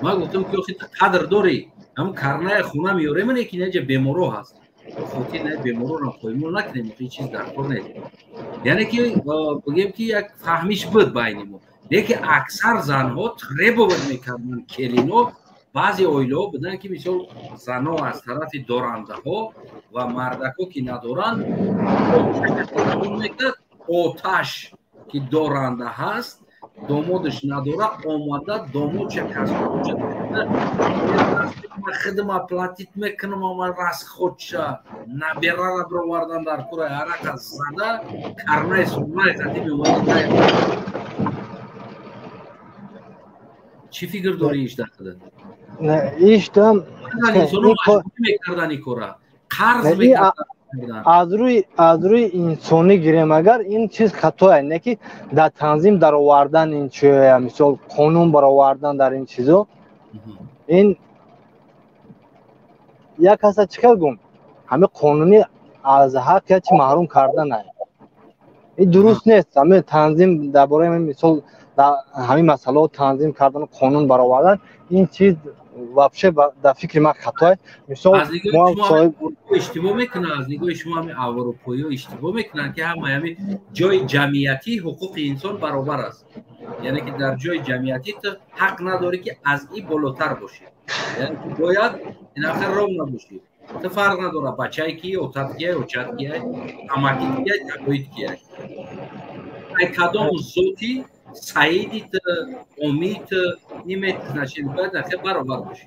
Ман гуфтам, ки охи, ту қадр дорӣ, ҳамн карная хона меёрем, ки наҷа беморо ҳаст, хотир на беморорам поймол накунем, ин чиз дар кор нест. Яъне ки, бигем, ки як фаҳмиш буд байни мо. Лекин аксар занҳо требовать мекарданд, келино. Баъзе оилаҳо буданд, ки мисол, занҳо аз тарафи дорандаҳо ва мардакҳо, ки надоранд, мекард. Оташ ки доранда ҳаст, домодаш надора, омада домодша хидма платить мекунам, ама расходша наберара бировардан дар кура, арақа зада, карнаи сурнаи қати меомада. Чӣ фикр дорӣ иш дар худат? Иштам мекардан ин кора, қарз мекардан. Аз рӯи инсонӣ гирем агар, ин чиз хатое, не ки дар танзим даровардан ин чия, мисол, қонун баровардан дар ин чизо, ин як каса, чӣ хел гум, ҳами қонунӣ аз ҳақ я чи маҳрум кардан, ин дуруст нест. Ҳами танзим дар бораи, мисол, ҳамин масъалаҳо танзим кардан, қонун баровардан, ин чиз вообще дар фикри ман хатое. Мисол, иштибоҳ мекунанд. Аз нигоҳи шумо, ҳами аврупоиҳо иштибоҳ мекунанд, ки ҳама ҳами ҷои ҷамъиятӣ ҳуқуқи инсон баробар аст, яъне ки дар ҷои ҷамъиятӣ ту ҳақ надорӣ, ки аз и болотар бошӣ, яъне ки бояд инаха ровно бошӣ. Ту фарқ надора, бачаи ки, отат кияй, очат кияй, амакит кияй, такоит кияй, ай кадом зоти саидит, омит, имеет значение, бояд нахе баробар бошӣ.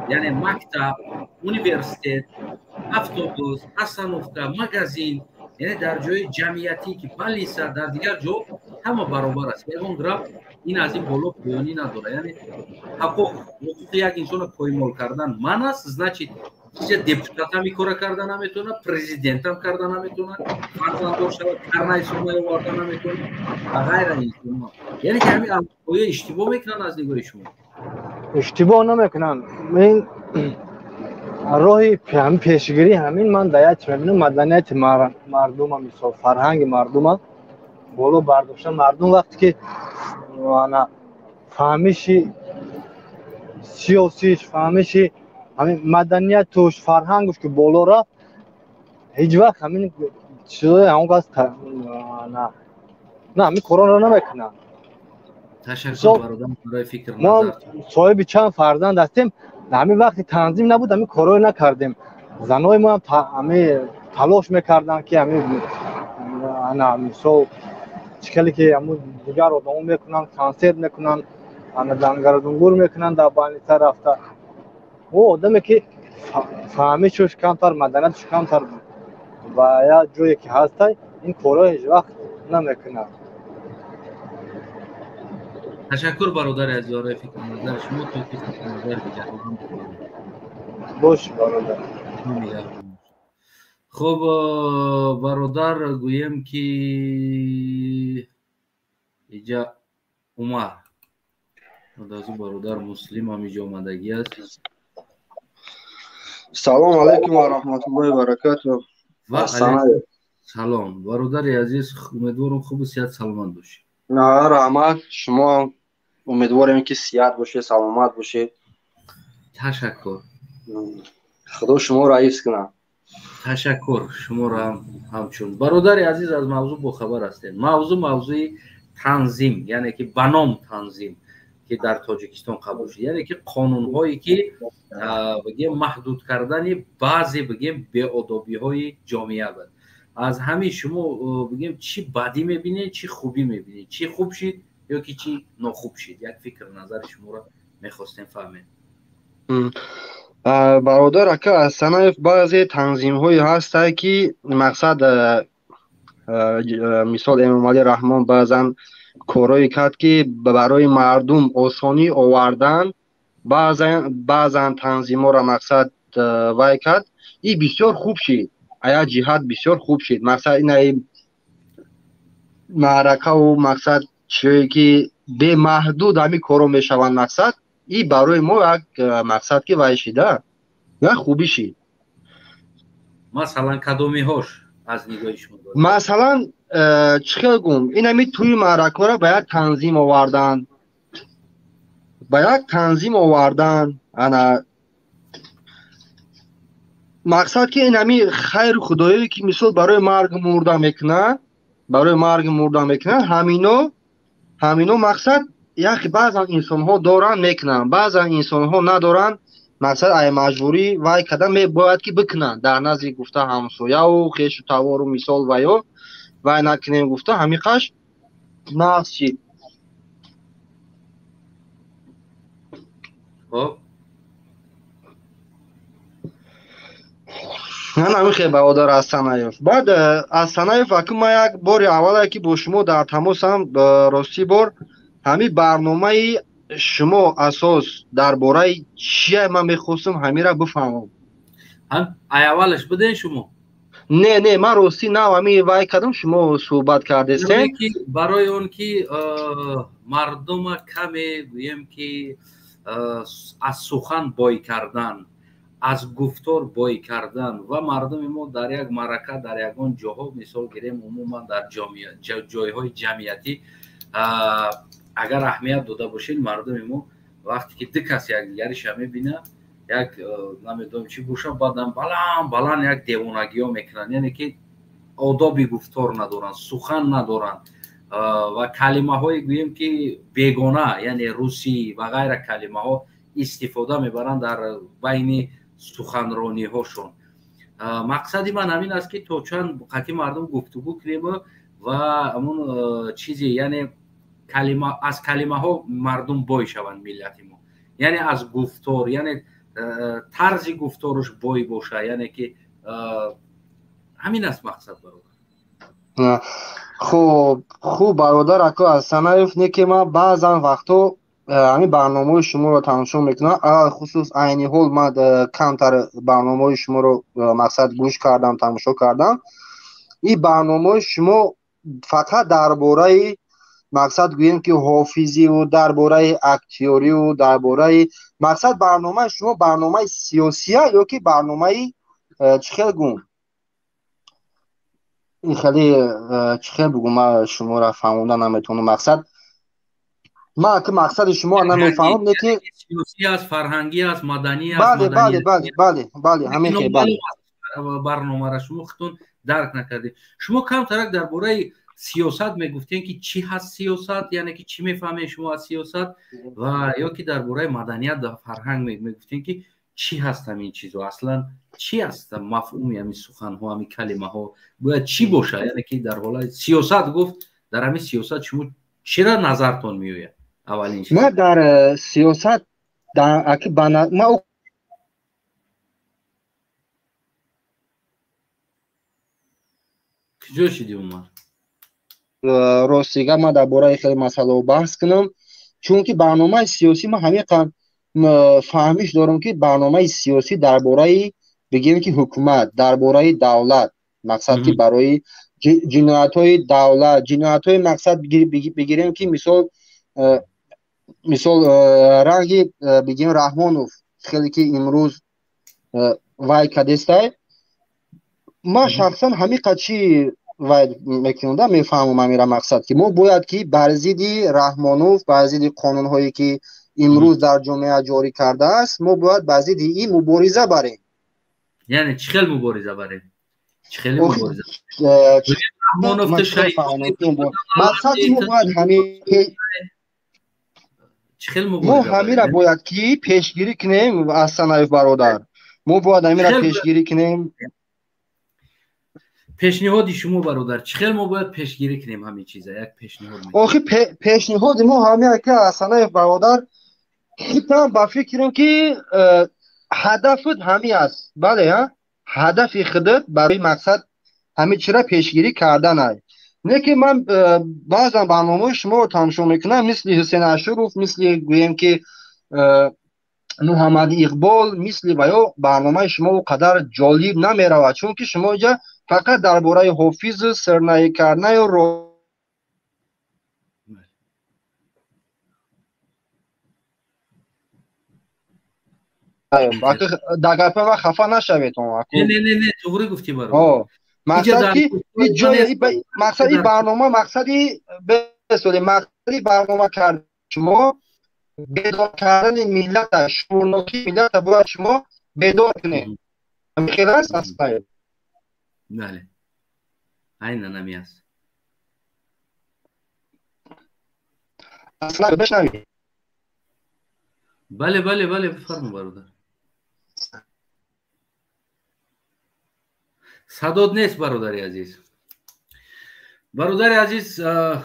Яъне мактаб, университет, автобус, остановка, магазин, яъне дар ҷои ҷамъиятӣ, ки больница, дар дигар ҷо ҳама баробар аст. Ягон гап ин аз ин боло поёнӣ надорад. Яъне ҳуқуқи як инсонро поймол кардан ман аст, значит, чиза депутатам ин кора карда наметавонад, президентам карда наметавонад, фарзанддор шавад, карнаи сурмай оварда наметавонад ва ғайра инсонҳо. Яъне ки ҳамин аврупоиё иштибоҳ мекунанд аз нигоҳи шумо? Иштибоҳ намекунанд. Ин роҳи ҳамин пешгирӣ, ҳамин ман дар як мебинам, маданияти мардума, мисол, фарҳанги мардума боло бардошта. Мардум вақте ки фаҳмиши сиёсиш, фаҳмиши ҳамин маданиятуш, фарҳангуш ки боло рафт, ҳеҷ вақт ҳамин чизои ҳамон кас на ҳамин корона намекунанд. Ташаккур, бародар, барои фикр. Мо соҳиби чанд фарзанд ҳастем. Ҳамин вақти танзим набуд, ҳамин корое накардем. Занои мо ҳам ҳами талош мекарданд, ки ҳамин ана, мисол, чӣ хеле ки ҳамун дигар одамо мекунанд, консерт мекунанд, ана дангарадунгур мекунанд дар больница рафта. Ӯ одаме ки фаҳмишуш камтар, маданияташ камтар ва як ҷое ки ҳастай, ин корро ҳеҷ вақт намекунад. Ташаккур, бародари азиз, барои фикру назари шумо. То фикру назари дигарон. Бош, бародар. Хуб, бародар, гӯем, ки иҷа Умар азу бародар Муслим ҳам иҷо омадагӣ аст. Салому алайкум ва раҳматуллоҳи баракату. Ва салом, бародари азиз, умедворам, хубу сиҳат, саломат бошӣ. Раҳмат, шумо. Умедворем, ки сиҳат бошед, саломат бошед. Ташаккур. Худо шуморо ҳифз кунад. Ташаккур, шуморо ҳам ҳамчун. Бародари азиз, аз мавзӯъ бохабар ҳастед. Мавзӯъ мавзӯи танзим, яъне ки ба ном танзим, ки дар Тоҷикистон қабул шуд, яъне ки қонунҳое, ки бигем, маҳдуд кардани баъзе, бигем, беодобиҳои ҷомеа буд. Аз ҳамин шумо, бигем, чӣ бадӣ мебинед, чӣ хубӣ мебинед, чӣ хуб шид ё ки чӣ нохуб шид? Як фикр назари шуморо мехостем фаҳмем. Бародар ака Асанаев, баъзе танзимҳое ҳастанд, ки мақсад, мисол, Эмомалӣ Раҳмон баъзан корҳое кард, ки барои мардум осонӣ овардан. Баъзан танзимҳоро, мақсад, вай кард, и бисёр хуб шид, як ҷиҳат бисёр хуб шид. Мақсад, инаи маъракаву, мақсад, чиое ки бемаҳдуд ҳамин корҳо мешаванд, мақсад, и барои мо як, мақсад, ки вай шида, як хубӣ шид. Масалан, кадомиҳош аз нигоҳи шумо? Масалан, чӣ хел гум, инами тӯи маъракаро ба як танзим овардан, ба як танзим овардан. Ана, мақсад, ки инами хайру худоие, ки мисол барои маргу мурда мекунанд, барои маргу мурда мекунанд, ҳамино, мақсад, як баъзан инсонҳо доранд, мекунанд, баъзан инсонҳо надоранд, мақсад, ай маҷбурӣ вай карда мебояд, ки бикунанд дар назди, гуфта, ҳамсояву хешу тавору, мисол, ваё вай накунем гуфта, ҳамиқаш нағз шид. Хоб. Ман ҳамин, бародар Асанаев. Баъд, Асанаев аку, ман як бори аввале, ки бо шумо дар тамосам, ростӣ бор ҳамин барномаи шумо асос дар бораи чия, ман мехостам ҳамира бифаҳмам. Ай аввалаш буден шумо? Не, не, ман ростӣ нав ҳамин вай кардам, шумо суҳбат кардестем. Барои он ки мардума каме, гӯем ки, аз сухан бой кардан, аз гуфтор бой кардан ва мардуми мо дар як маърака, дар ягон ҷоҳо, мисол гирем, умуман дар ҷойҳои ҷамъиятӣ, агар аҳамият дода бошед, мардуми мо вақте ки ду кас якдигариша мебинад, як, намедонам чӣ боша, баъдан баланд баланд як девонагиҳо мекунанд, яъне ки одоби гуфтор надоранд, сухан надоранд ва калимаҳое, гӯем ки, бегона, яъне русӣ ва ғайра калимаҳо истифода мебаранд дар байни суханрониҳошон. Мақсади ман ҳамин аст, ки то чанд қатъи мардум гуфтугӯ кунем ва ҳамун чизе, яъне калима, аз калимаҳо мардум бой шаванд, миллати мо, яъне аз гуфтор, яъне тарзи гуфтораш бой боша, яъне ки ҳамин аст мақсад, бародар. Хуб, хуб, бародар ако Асанаев, не ки ман баъзан вақтҳо ҳамин барномаҳои шуморо тамошо мекунам, алалхусус айни ҳол ман камтар барномаҳои шуморо, мақсад, гӯш кардам, тамошо кардам. Ин барномаҳои шумо фақат дар бораи, мақсад, гӯем ки, ҳофизиву дар бораи актёриву дар бораи, мақсад, барномаи шумо барномаи сиёсия ё ки барномаи, чӣ хел гум, ин хеле, чӣ хел бугум, ман шуморо фаҳмонда наметавонам. Мақсад, ман ки мақсади шумо намефаҳмам, не ки Сиёсӣ аст, фарҳангӣ аст, маданӣ аст. Бале, бале, бале, бале, бале, ҳамин хел, бале. Барномаро шумо худтон дарк накардед. Шумо камтарак дар бораи сиёсат мегуфтем, ки чӣ ҳаст сиёсат, яъне ки чӣ мефаҳмед шумо аз сиёсат, ва ё ки дар бораи маданият ва фарҳанг мегуфтем, ки чӣ ҳаст ҳамин чизо, аслан чӣ аст мафҳуми ҳамин суханҳо, ҳамин калимаҳо бояд чӣ бошад? Яъне ки дар ҳолати сиёсат гуфт, дар ҳамин сиёсат шумо чира назартон меояд аввалин чиз? Ман дар сиёсат ман Куҷо шидӣ, Умар? Ростига, ман дар бораи хеле масъалаҳо баҳс кунам, чунки барномаи сиёсӣ, ман ҳамиқа фаҳмиш дорам, ки барномаи сиёсӣ дар бораи, бигем ки, ҳукумат, дар бораи давлат, мақсад, ки барои ҷиноятҳои давлат, ҷиноятҳои, мақсад, бигирем ки, мисол, ранги, бигем, Раҳмонов, хеле ки имрӯз вай кадестай, ман шахсан ҳамиқа чи вай мекунам, мефаҳмам амира мақсад ки мо бояд ки бар зидди Раҳмонов, бар зидди қонунҳое ки имрӯз дар ҷомеа ҷорӣ кардааст, мо бояд бар зидди ин мубориза барем. Яъне чӣ хел мубориза барем? Чӣ хеле мубориза? Мақсади мо бояд ҳамин, мо ҳамира бояд ки пешгирӣ кунем, Асанаев бародар. Мо бояд ҳамира пешгирӣ кунем. Пешниҳоди шумо, бародар, чӣ хел мо бояд пешгирӣ кунем ҳамин чиза? Як пешниҳод. Охи, пешниҳоди мо ҳамин ки, Асанаев бародар, худам ба фикрам ки ҳадафат ҳамин аст. Бале, ҳадафи худат барои мақсад ҳамин чира пешгирӣ кардан ай. Не ки ман баъзан барномаҳои шуморо тамошо мекунам, мисли Ҳусен Ашуров, мисли гӯем ки Муҳаммад Иқбол, мисли ваё барномаи шумо о қадар ҷолиб намеравад, чунки шумо инҷа фақат дар бораи ҳофизу сирнаи карнаю дар гапи ман хафа нашавед. Не, туғри гуфтӣ, бародар. Мақсад ки мақсади барнома, мақсади бесоли, мақсади барнома кард шумо бедор кардани миллата, шуурнокии миллата бояд шумо бедор кунед. Хел аст, Асанаев? Бале, айнан ҳамин аст. Асанаев, бишнавӣ? Бале, бале, бале, бифармо, бародар. Садод нест, бародари азиз. Бародари азиз,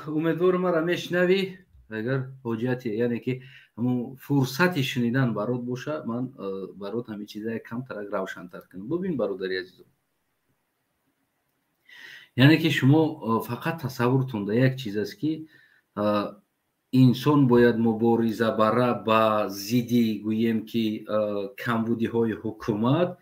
умедворам, мара мешунавӣ. Агар ҳоҷати, яъне ки ҳамун фурсати шунидан барот боша, ман барот ҳамин чиза камтарак равшантар кунам. Бубин, бародари азизо, яъне ки шумо фақат тасаввуртон да як чиз аст, ки инсон бояд мубориза бара ба зидди, гӯем ки, камбудиҳои ҳукумат,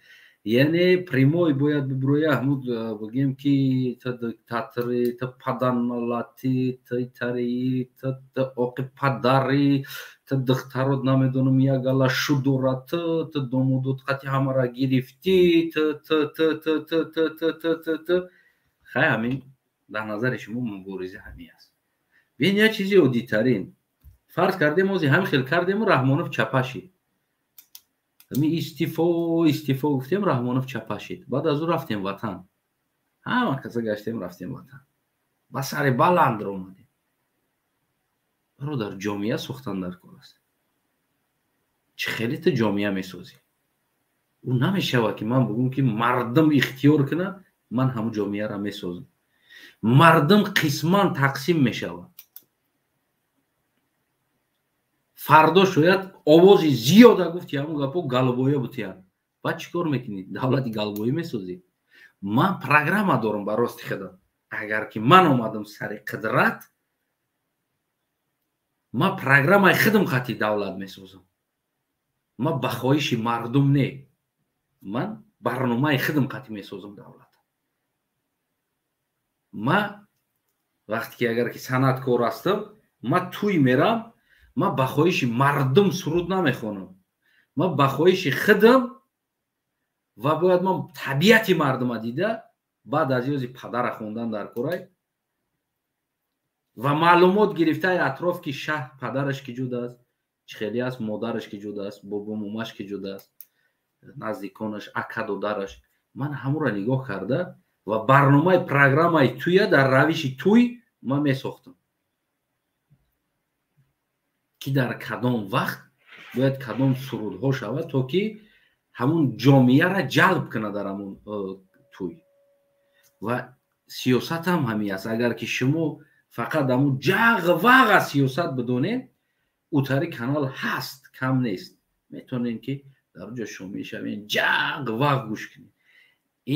яъне прямой бояд бибуроя, ҳамуд бигӯем ки та диктатори, та падарналати, та итарии, та оқи падари, та духтарот, намедонам, як гала шудора, та домудот қати ҳамара гирифтӣ, та та та та та та та та та та. Хай, ҳамин дар назари шумо мубориза ҳамин аст. Бин, як чизи оддитарин. Фарз кардем, ози ҳамин хел кардему, Раҳмонов чапа шид. Ҳамин истифо, истифо гуфтем, Раҳмонов чапа шид. Баъд аз ӯ рафтем ватан, ҳама каса гаштем, рафтем ватан, ба сари баланд омадем. Бародар, ҷомеа сохтан дар кор аст. Чӣ хеле ту ҷомеа месозӣ? Ӯ намешавад ки ман бигӯм ки мардум ихтиёр кунад, ман ҳамун ҷомеаро месозам. Мардум қисман тақсим мешавад. Фардо шояд овози зиёда гуфти, ҳамун гапо галбоя бутиянд. Баъд чӣ кор мекунӣ? Давлати галбоӣ месозӣ? Ман программа дорам ба рости худам. Агар ки ман омадам сари қудрат, ман программаи худам хати давлат месозам. Ман ба хоҳиши мардум не, ман барномаи худам қати месозам давлат. Ман вақте ки агар ки санъаткор ҳастам, ман тӯй мерам, ман ба хоҳиши мардум суруд намехонам, ман ба хоҳиши худам, ва бояд ман табиати мардума дида, баъд аз ёзи падара хондан дар корай ва маълумот гирифтаи атроф, ки шаҳр падараш ки ҷудааст, чӣ хеле аст, модараш ки ҷудааст, бобомумаш ки ҷудааст, наздиконаш, ака додараш, ман ҳамура нигоҳ карда ва барномаи программаи тӯя дар равиши тӯй ман месохтам, ки дар кадом вақт бояд кадом сурудҳо шавад, то ки ҳамун ҷомеаро ҷалб кунад дар ҳамун тӯй. Ва сиёсат ҳам ҳамин аст. Агар ки шумо фақат ҳамун ҷағ вағ аз сиёсат бидонед, утари канал ҳаст, кам нест, метавонем ки дар ҷо шомил шавем, ҷағ вағ гӯш кунем.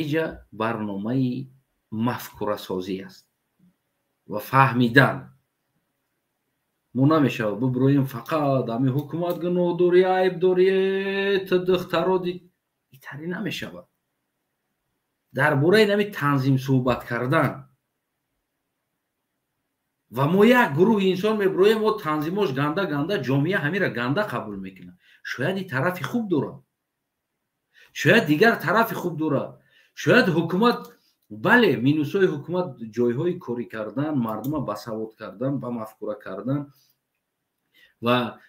Иҷа барномаи мафкурасозӣ аст ва фаҳмидан. Мо намешавад бибироем, фақат ҳамин ҳукумат гуноҳ дорӣ, айб дорӣ, ту духтаро итари намешавад. Дар бораи нами танзим суҳбат кардан ва мо як гурӯҳи инсон мебироем, мо танзимош ганда ганда, ҷомеа ҳамира ганда қабул мекунад. Шояд и тарафи хуб дорад, шояд дигар тарафи хуб дорад, шояд ҳукумат Бале, минусҳои ҳукумат ҷойҳои корӣ кардан, мардума басавод кардан, ба мафкура кардан ва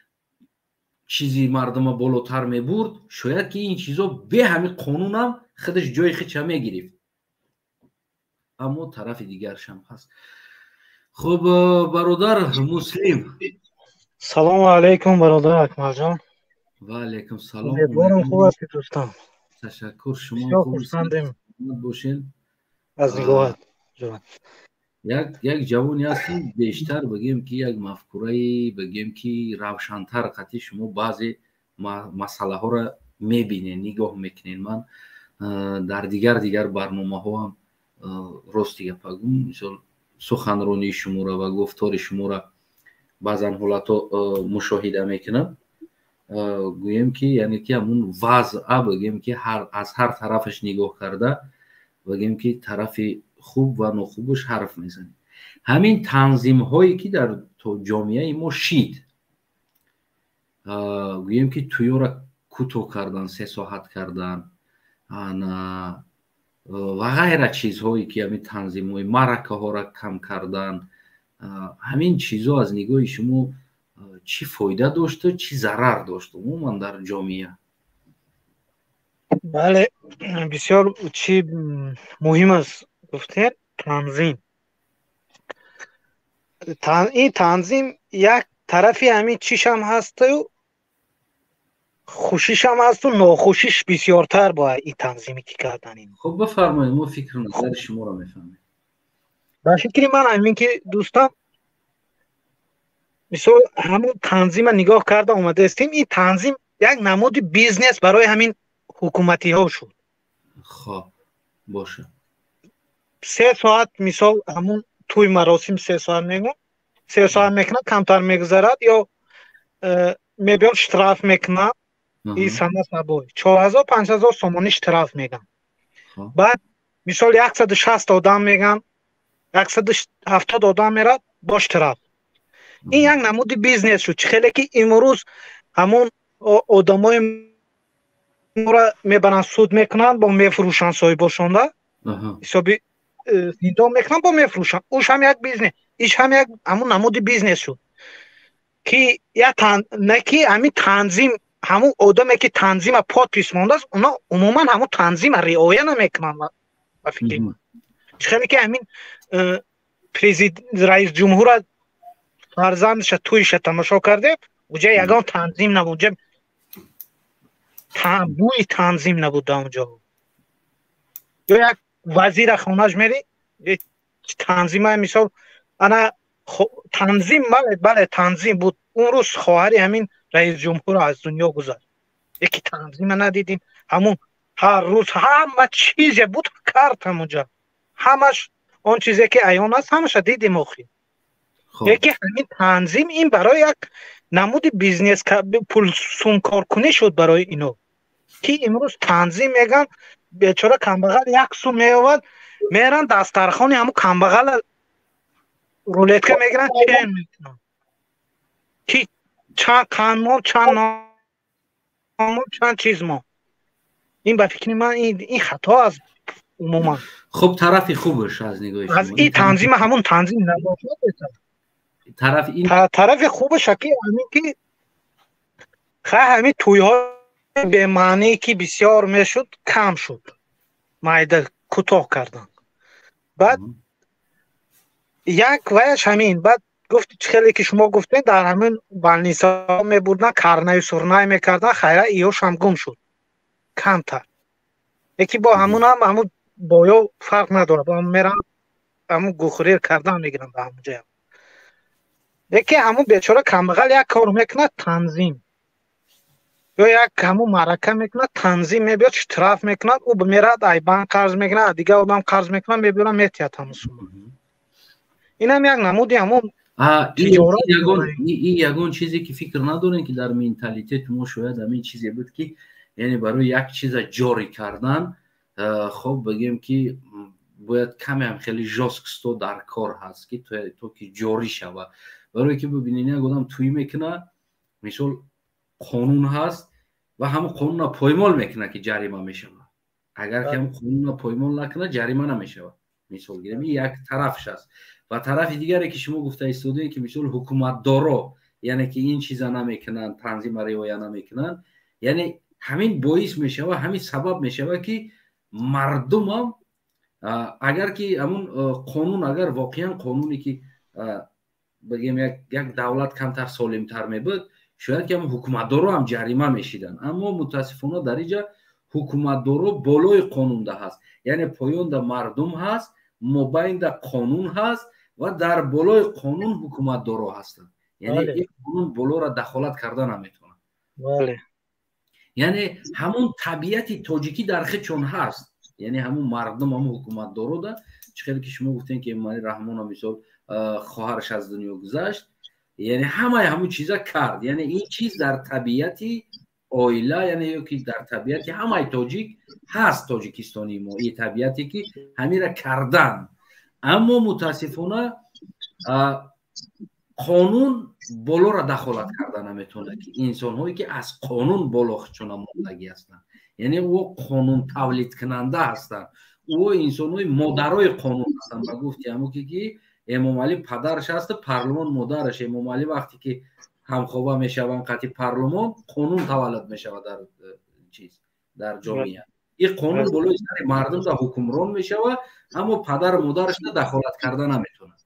чизи мардума болотар мебурд. Шояд ки ин чизо бе ҳамин қонунам худаш ҷои худша мегирифт, аммо тарафи дигаршам ҳаст. Хуб, бародар Муслим. Салому алайкум, бародар Акмалҷон. Ва алайкум салом. Умедворам, хуб ҳастед, дӯстон. Ташаккур, шумо хурсандем бошед. Аз нигоҳат. Як ҷавоне ҳастем, бештар бигем ки як мафкураи, бигем ки равшантар қатъи шумо баъзе масъалаҳоро мебинед, нигоҳ мекунед. Ман дар дигар барномаҳоам, рости гапа гум, мисол, суханронии шуморо ва гуфтори шуморо баъзан ҳолатҳо мушоҳида мекунам. Гӯем ки, яъне ки ҳамун вазъа, бигем ки, аз ҳар тарафаш нигоҳ карда, бигем ки тарафи хуб ва нохубаш ҳарф мезанем. Ҳамин танзимҳое ки дар ҷомеаи мо шид, гӯем ки тӯёра кӯтоҳ кардан, 3 соат кардан ва ғайра, чизҳое ки ҳамин танзимҳои маъракаҳоро кам кардан, ҳамин чизҳо аз нигоҳи шумо чӣ фоида дошту чӣ зарар дошт умуман дар ҷомеа? Бале, бисёр чӣ муҳим аст гуфтед, танзим. Ин танзим як тарафи ҳамин чишам ҳасту хушишам ҳасту нохушиш бисёртар бо ин танзиме ки кардан. Хуб, бифармоед, мо фикру назари шуморо мефаҳмем. Ба фикри ман ҳамин ки, дӯстам, мисол, ҳамун танзима нигоҳ карда омадаистем, ин танзим як намуди бизнес барои ҳамин ҳукуматиҳо шуд. Хоб, боша. 3 соат, мисол, ҳамун тӯй маросим 3 соат мегӯм, 3 соат мекунад, камтар мегузарад ё мебиёд, штраф мекунад. И само собой 4000, 5000 сомонӣ штраф меган. Баъд, мисол, 160 одам меган, 170 одам мерад бо штраф. Ин як намуди бизнес шуд. Чӣ хеле ки имрӯз ҳамун одамои мора мебаранд, суд мекунанд, бо мефурӯшанд соҳибошонда, ҳисоби зиндон мекунанд, бо мефурӯшанд. Уш ҳам як бизнес, иш ҳам як ҳамун намуди бизнес шуд, ки як не ки ҳамин танзим, ҳамун одаме ки танзима подпись мондааст, оно умуман ҳамун танзима риоя намекунанд. Ба фикри ман, чӣ хеле ки ҳамин раис ҷумҳура фарзандша тӯиша тамошо кардем, уҷа ягон танзим набуд, уҷа бӯи танзим набуд дар онҷо. Ё як вазира хонаш мери, танзима, мисол, ана танзим, бале, бале, танзим буд. Он рӯз хоҳари ҳамин раис ҷумҳур аз дунё гузашт, яки танзима надидим. Ҳамун ҳар рӯз ҳама чизе буд, кард ҳамунҷа, ҳамаш он чизе ки аён аст, ҳамаша дидим охир. Яке ҳамин танзим ин барои як намуди бизнес, пулсумкоркунӣ шуд барои ино, ки имрӯз танзим меган, бечора камбағал як сум меовад, меран дастархони ҳамун камбағала рулетка мегиранд, чен мекунанд, ки чанд қанд мон, чанд нон, чанд чиз мон. Ин ба фикри ман ин хато аст умуман. Хуб, тарафи хубаш аз нигоҳи аз ин танзима, ҳамун танзим набошад. Тарафи ин Тарафи хубаш ки ҳамин ки хай ҳамин тӯйҳои бемаъние ки бисёр мешуд, кам шуд, майда кӯтоҳ кардан. Баъд як ваяш ҳамин. Баъд гуфт, чӣ хеле ки шумо гуфтед, дар ҳамин больницаҳо мебурдан, карнаю сурнай мекардан, хайра, иёшам гум шуд камтар. Яки бо ҳамунам ҳамун боё фарқ надорад, меран ҳамун гухурир кардан мегиранд ба ҳамун ҷоям. Яке ҳамун бечора камбағал як кор мекунад, танзим, ё як ҳамун маърака мекунад, танзим мебиёд, штраф мекунад. Ӯ мерад, ай банк қарз мекунад, дигар одам қарз мекунад, мебиёрад, метиҳад ҳамун сума. Инам як намуди ҳамун. Ин ягон чизе ки фикр надорем, ки дар менталитети мо шояд ҳамин чизе буд, ки яъне барои як чиза ҷорӣ кардан, хоб, бигем ки бояд камеам хеле жёсткость дар кор ҳаст, ки то ки ҷорӣ шавад. Барое ки бибинед, як одам тӯй мекунад, мисол, қонун ҳаст ва ҳамон қонунро поймол мекунад, ки ҷарима мешавад. Агар ки ҳам қонунро поймол накунад, ҷарима намешавад. Мисол гирем, ин як тарафш аст. Ва тарафи дигаре, ки шумо гуфта истодаед, ки мисол ҳукуматдоро, яъне ки ин чиза намекунанд, танзима риоя намекунанд, яъне ҳамин боис мешавад, ҳамин сабаб мешавад, ки мардумам агар ки ҳамун қонун, агар воқеан қонуне ки бигем, як давлат камтар солимтар мебуд, шояд ки ҳамун ҳукуматдоро ҳам ҷарима мешиданд. Аммо мутаассифона дар инҷа ҳукуматдоро болои қонунда ҳаст, яъне поёнда мардум ҳаст, мобайнда қонун ҳаст ва дар болои қонун ҳукуматдоро ҳастанд. Яъне ин қонун болоро дахолат карда наметавонад. Яъне ҳамун табиати тоҷикӣ дар худшон ҳаст, яъне ҳамун мардум, ҳамун ҳукуматдорода. Чӣ хеле ки шумо гуфтем, ки Эмомалӣ Раҳмона, мисол, хоҳараш аз дунё гузашт, яъне ҳамаи ҳамун чиза кард. Яъне ин чиз дар табиати оила, яъне ё ки дар табиати ҳамаи тоҷик ҳаст, тоҷикистонии мо, ин табиате ки ҳамира кардан. Аммо мутаассифона қонун болоро дахолат карда наметавонад, ки инсонҳое ки аз қонун боло худшона мондагӣ ҳастанд, яъне ӯ қонун тавлидкунанда ҳастанд, ӯ инсонҳои модарои қонун ҳастанд. Ба гуфти ҳамо ки Эмомалӣ падараш ҳасту парлумон модараш. Эмомалӣ вақте ки ҳамхоба мешаванд қати парлумон, қонун таваллуд мешавад дар чиз, дар ҷомеа. Ин қонун болои сари мардум да ҳукмрон мешавад, аммо падару модарашда дахолат карда наметавонад.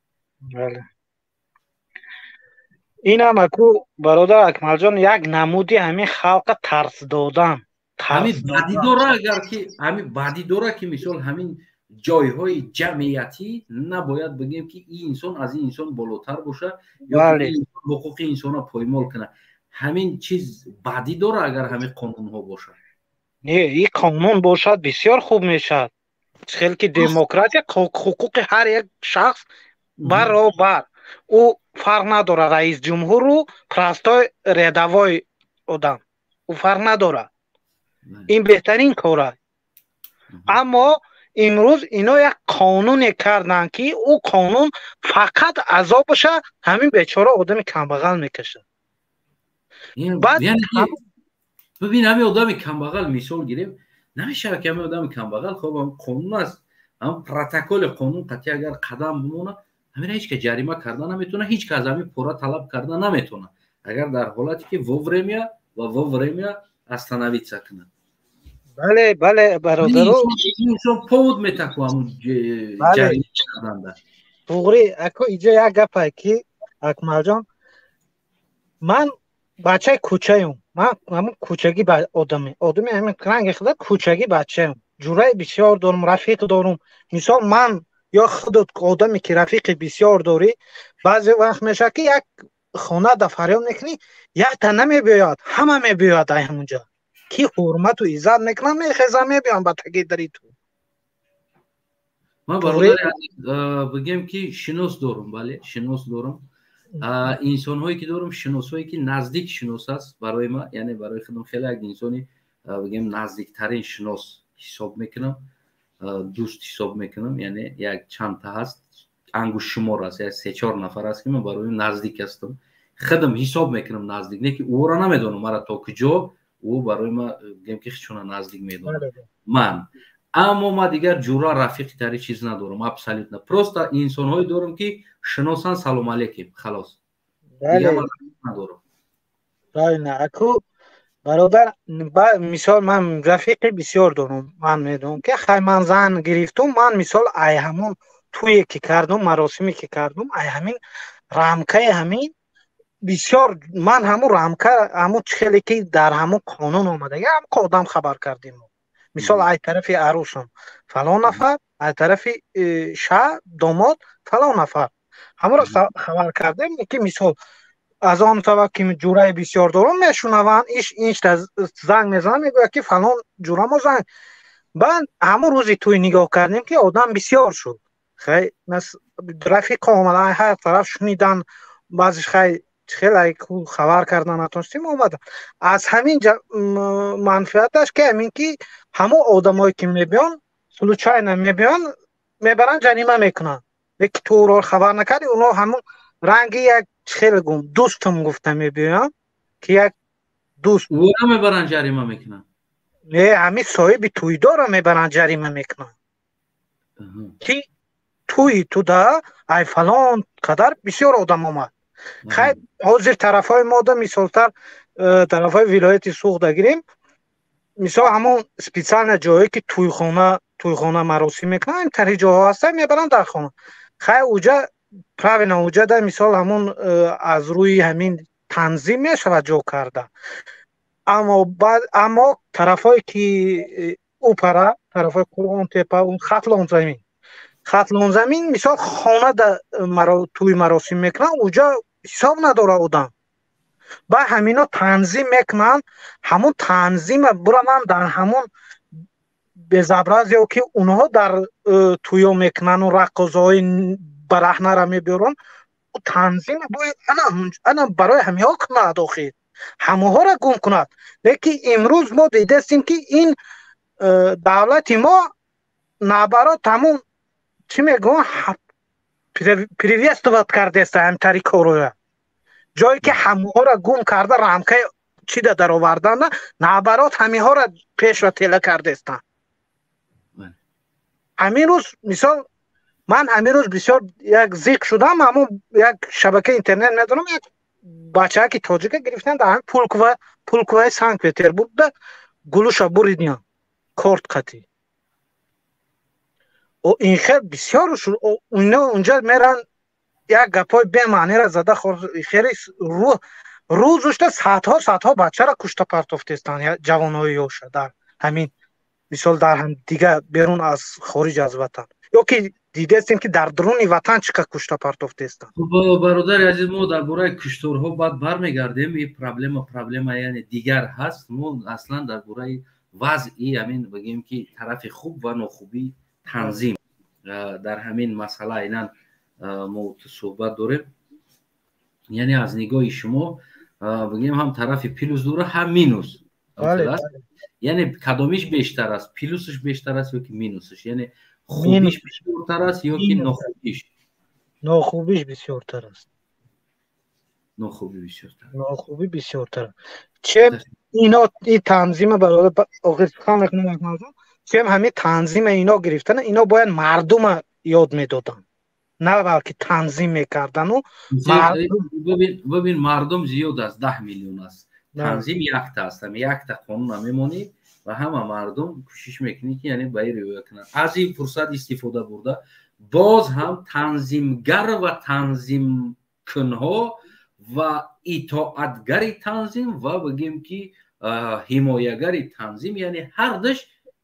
Инам аку, бародар Акмалҷон, як намуди ҳамин халқа тарс додан. Ҳамин бадӣ дора, агар ки ҳамин бадӣ дора, ки мисол ҳамин ҷойҳои ҷамъиятӣ набояд бигем, ки ин инсон аз ин инсон болотар боша ё ҳуқуқи инсонро поймол кунад. Ҳамин чиз бадӣ дора, агар ҳамин қонунҳо бошад. Не, ин қонун бошад, бисёр хуб мешавад. Хел ки демократия, ҳуқуқи ҳар як шахс баробар, ӯ фарқ надорад, раис ҷумҳуру простой рядовой одам, ӯ фарқ надорад. Ин беҳтарин кор аст. Аммо имрӯз ино як қонуне карданд, ки ӯ қонун фақат азобаша ҳамин бечора одами камбағал мекашад. Бибин, ҳамин одами камбағал, мисол гирем, намешавад, ки ҳамин одами камбағал, хоб, ҳам қонун аст, ҳам протоколи қонун қатъи агар қадам бимонад, ҳамина ҳеч кас ҷарима карда наметавонад, ҳеч кас ҳамин пора талаб карда наметавонад, агар дар ҳолате ки вовремя ва вовремя остановиться кунад. Бале, бародаро. Инсон повод метаку ҳамун ҷарима карданда. Туғри аку, иҷо як гапае, ки Акмалҷон, ман бачаи кӯчаем, ман ҳамун кӯчагӣ одами ҳамин ранги худа кӯчагӣ бачаем. Ҷуръаи бисёр дорум, рафиқ дорум. Мисол, ман ё худот одаме ки рафиқи бисёр дорӣ, баъзе вақт мешавад, ки як хона да фарёд мекунӣ, якта намебиёяд, ҳама мебиёяд. Ай ҳамунҷа ки ҳурмату иззат мекунам, мехезам, мебиёям ба таги дари ту. Ман, бародари, бигем, ки шинос дорум, бале, шинос дорум. Инсонҳое ки дорум, шиносҳое ки наздик шинос аст барои ман, яъне барои худам хеле як инсони, бигем, наздиктарин шинос ҳисоб мекунам, дӯст ҳисоб мекунам, яъне як чандта ҳаст, ангуштшумор аст, як се-чор нафар аст, ки ман барои наздик ҳастам, худам ҳисоб мекунам наздик. Не ки ӯро намедонам, мара то куҷо ӯ барои ман, бигем, ки хичона наздик медонам ман. Аммо ман дигар ҷура, рафиқи тари чиз надорам абсолютно. Просто инсонҳое дорам, ки шиносан, салом алейкум, халос, дигар ман надорам. Правильно, аку, бародар. Мисол, ман рафиқи бисёр дорам. Ман медонам, ки хай, ман зан гирифтум. Ман, мисол, ай ҳамон туе ки кардум, маросиме ки кардум, ай ҳамин рамкаи ҳамин бисёр ман ҳамун рамка, ҳамун хеле ки дар ҳамун қонун омадаги, ҳам одам хабар кардем. Мисол, ай тарафи арӯсам фалон нафар, ай тарафи ша домод фалон нафар, ҳамонро хабар кардем, ки мисол, аз он сабаб ки ҷураи бисёр дорам, мешунаванд, иш иншта занг мезанам, мегӯяд, ки фалон ҷурамо занг. Баъд ҳамон рӯзи тӯй нигоҳ кардем, ки одам бисёр шуд. Хай, рафиқо омадан, ҳар тараф шунидан, баъзеш хай хеле хабар кардан натонистем, омада. Аз ҳамин манфиаташ ки ҳамин ки ҳамон одамое ки мебиён, случайно мебиён, мебаранд, ҷарима мекунанд. Леки ту ӯро хабар накардӣ, оно ҳамон ранги як хеле гум дӯстам гуфта мебиёянд, ки як дӯст. Ӯро мебаранд, ҷарима мекунанд. Не, ҳамин соҳиби тӯйдорро мебаранд, ҷарима мекунанд, ки тӯи туда ай фалон қадар бисёр одам омад. Хай, ҳозир тарафҳои мода, мисолтар, тарафҳои вилояти Суғда гирем, мисол, ҳамон специально ҷое ки тӯйхона маросим мекунанд, ин тари ҷоҳо ҳастанд, мебаранд дар хона. Хай, уҷа правильно, уҷада, мисол, ҳамон аз рӯи ҳамин танзим мешавад ҷо карда. Аммо тарафҳое ки упара, тарафҳои Қурғонтепа, он Хатлонзамин, мисол, хона тӯй маросим мекунанд, уҷа ҳисоб надора одам. Ба ҳамино танзим мекунанд, ҳамон танзима бураванд дар ҳамон безобразие ки онҳо дар тӯё мекунану раққозаҳои бараҳнара мебиёранд, танзима бояд ана барои ҳамиҳо кунад, охир ҳамоҳоро гум кунад. Лекин имрӯз мо дидастем, ки ин давлати мо наоборот, ҳамон чӣ мегӯям, приветствовать кардеста ҳамтари короя. Ҷое ки ҳамоҳоро гум карда, рамкаи чида дароварданда, наоборот, ҳамиҳоро пешва тела кардестанд. Ҳамин рӯз, мисол, ман ҳамин рӯз бисёр як зиқ шудам. Ҳамон як шабакаи интернет медонам, як бачааки тоҷика гирифтан, дар ҳамин Пулковаи Санкт Петербургда гулуша буридиям корт қатӣ. Ин хел бисёр ино унҷа меран, як гапҳои бемаънира зада, хеле рӯзушта садҳо садҳо бачаро кушта партофтестанд, ҷавонҳои ёша, дар ҳамин, мисол, дар ҳам дига берун аз, хориҷ аз ватан, ё ки дидестем, ки дар дуруни ватан чӣ қадр кушта партофтестанд. Хуб, бародари азиз, мо дар бораи кушторҳо баъд бармегардем. Ин проблема яъне дигар ҳаст. Мо аслан дар бораи вазъи ҳамин, бигем, ки тарафи хуб ва нохубии танзим дар ҳамин масъала айнан мо суҳбат дорем. Яъне аз нигоҳи шумо, бигем, ҳам тарафи плюс дора, ҳам минус. Яъне кадомиш бештар аст? Плюсш бештар аст ё ки минусш? Яъне хубиш бисёртар аст ё ки нохубиш? Нохубиш бисёртар аст. Нохубӣ бисёртар. Нохубӣ бисёртар. Чем ино ин танзима, бародар, охир сухан мекунам, чем ҳамин танзима ино гирифтана, ино бояд мардума ёд медоданд, на балки танзим мекардану. Бибин, мардум зиёд аст, 10 миллион аст, танзим якта аст. Ами якта қонуна мемонӣ ва ҳама мардум кӯшиш мекунӣ, ки яъне ба ин риоя кунанд. Аз ин фурсат истифода бурда, боз ҳам танзимгар ва танзимкунҳо ва итоатгари танзим ва, бигем, ки ҳимоягари танзим, яъне ҳардуш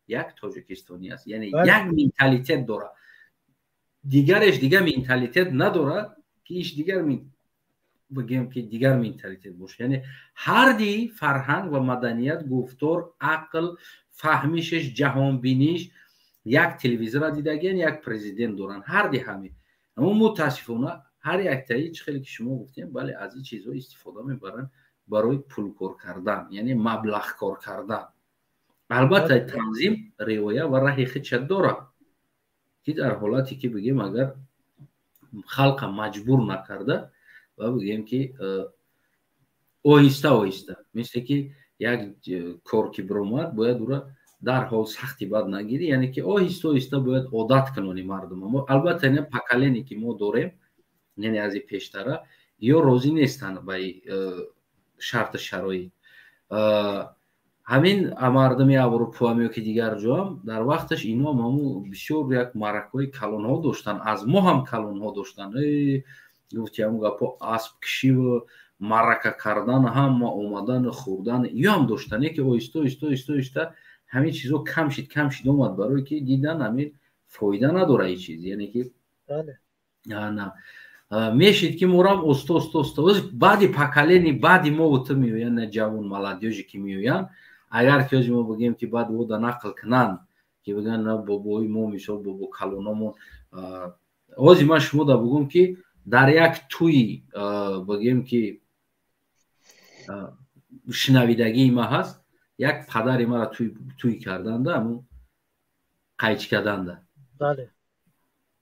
як тоҷикистонӣ аст, яъне як менталитет дорад, дигареш дигар менталитет надорад, ки иш дигар, бигем, ки дигар менталитет бошад. Яъне ҳарди фарҳанг ва маданият, гуфтор, ақл, фаҳмишаш, ҷаҳонбиниш, як телевизора дидагиан, як президент доранд ҳарди ҳамин. Аммо мутаассифона ҳар яктаи, чӣ хеле ки шумо гуфтем, бале, аз ин чизҳо истифода мебаранд барои пулкор кардан, яъне маблағкор кардан. Албатта, танзим риоя ва раҳи худша дорад, ки дар ҳолате ки, бигем, агар халқа маҷбур накарда ва, бигем, ки оҳиста оҳиста, мисле ки як кор ки биромад, бояд ура дарҳол сахти бад нагирӣ, яъне ки оҳиста оҳиста бояд одат кунони мардума. Албатта, ина поколение ки мо дорем, яъне аз и пештара, ё розӣ нестанд ба шарту шароит. Ҳамин мардуми Аврупоам ё ки дигар ҷоам дар вақташ ино ҳаму бисёр як маъракаҳои калонҳо доштанд, аз мо ҳам калонҳо доштанд. Гуфти ҳамун гапҳо, аспкишиву маърака кардан, ҳама омадану хӯрдан, ё ҳам доштан, ки оҳиста оҳиста оҳиста оҳиста ҳамин чизҳо кам шид, кам шид омад, барое ки дидан ҳамин фоида надора ин чиз. Яъне ки мешид, ки морам оста оста оста баъди поколение баъди мо ту меоянд, на ҷавон, молодёжи ки меоянд, агар ки ози мо бигӯем, ки баъд ода нақл кунанд, ки бигӯянд, на бобои мо, мисол, бобо калономон. Ози ман шумо да бигӯм, ки дар як тӯи, бигӯем, ки шинавидагии ма ҳаст, як падари мара тӯй карданда, ҳамун қайчи карданда,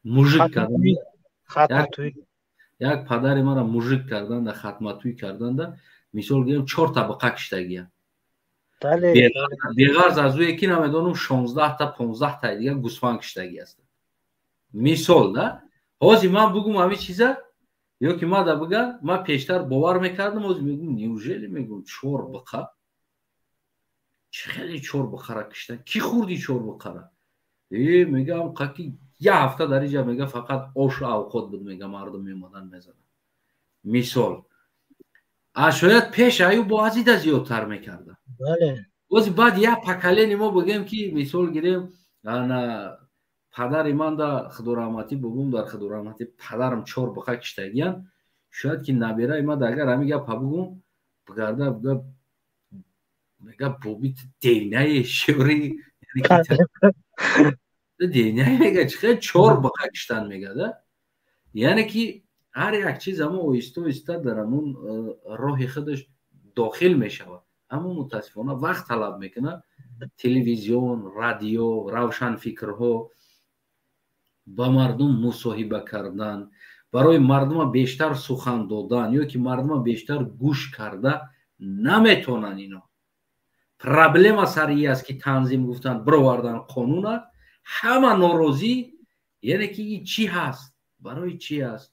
мужик карданда, як падари мара мужик карданда, хатматӯй карданда, мисол гирем, чор табақа киштагия. Беғарз аз ӯе ки намедонам 16та 15та дигар гӯсфанд киштагӣ ҳастанд, мисол да. Ҳозир ман бугум ҳамин чиза ё ки мада биган, ман пештар бовар мекардам, ҳозир мегум, неужели, мегум, чор биқа чӣ хеле чор биқара киштан, кӣ хӯрди чор биқара? Э, мегам, қаки як ҳафта дар иҷа, мега, фақат ошу авқот буд, мега, мардум меомадан мезананд, мисол. А шояд пеш аю бо азида зиёдтар мекарда. Бози баъд як поколение мо бигем ки, мисол гирем, ана падари ман да худораҳматӣ, бобом дар худораҳматӣ, падарам чор биқа киштагиян, шояд ки набираи ман агар ҳамин гапа бугум, бигарда буга, мега, боби девнае шӯри девнае, мега, чӣ хел чор биқа киштан, мега да. Яъне ки ҳар як чиз ҳамо оҳиста оҳиста дар ҳамун роҳи худаш дохил мешавад, аммо мутаассифона вақт талаб мекунад. Телевизион, радио, равшанфикрҳо ба мардум мусоҳиба кардан, барои мардума бештар сухан додан ё ки мардума бештар гӯш карда наметонанд ино. Проблема сари аст ки танзим гуфтан, бировардан қонуна, ҳама норозӣ, яъне ки и чӣ ҳаст, барои чӣ аст,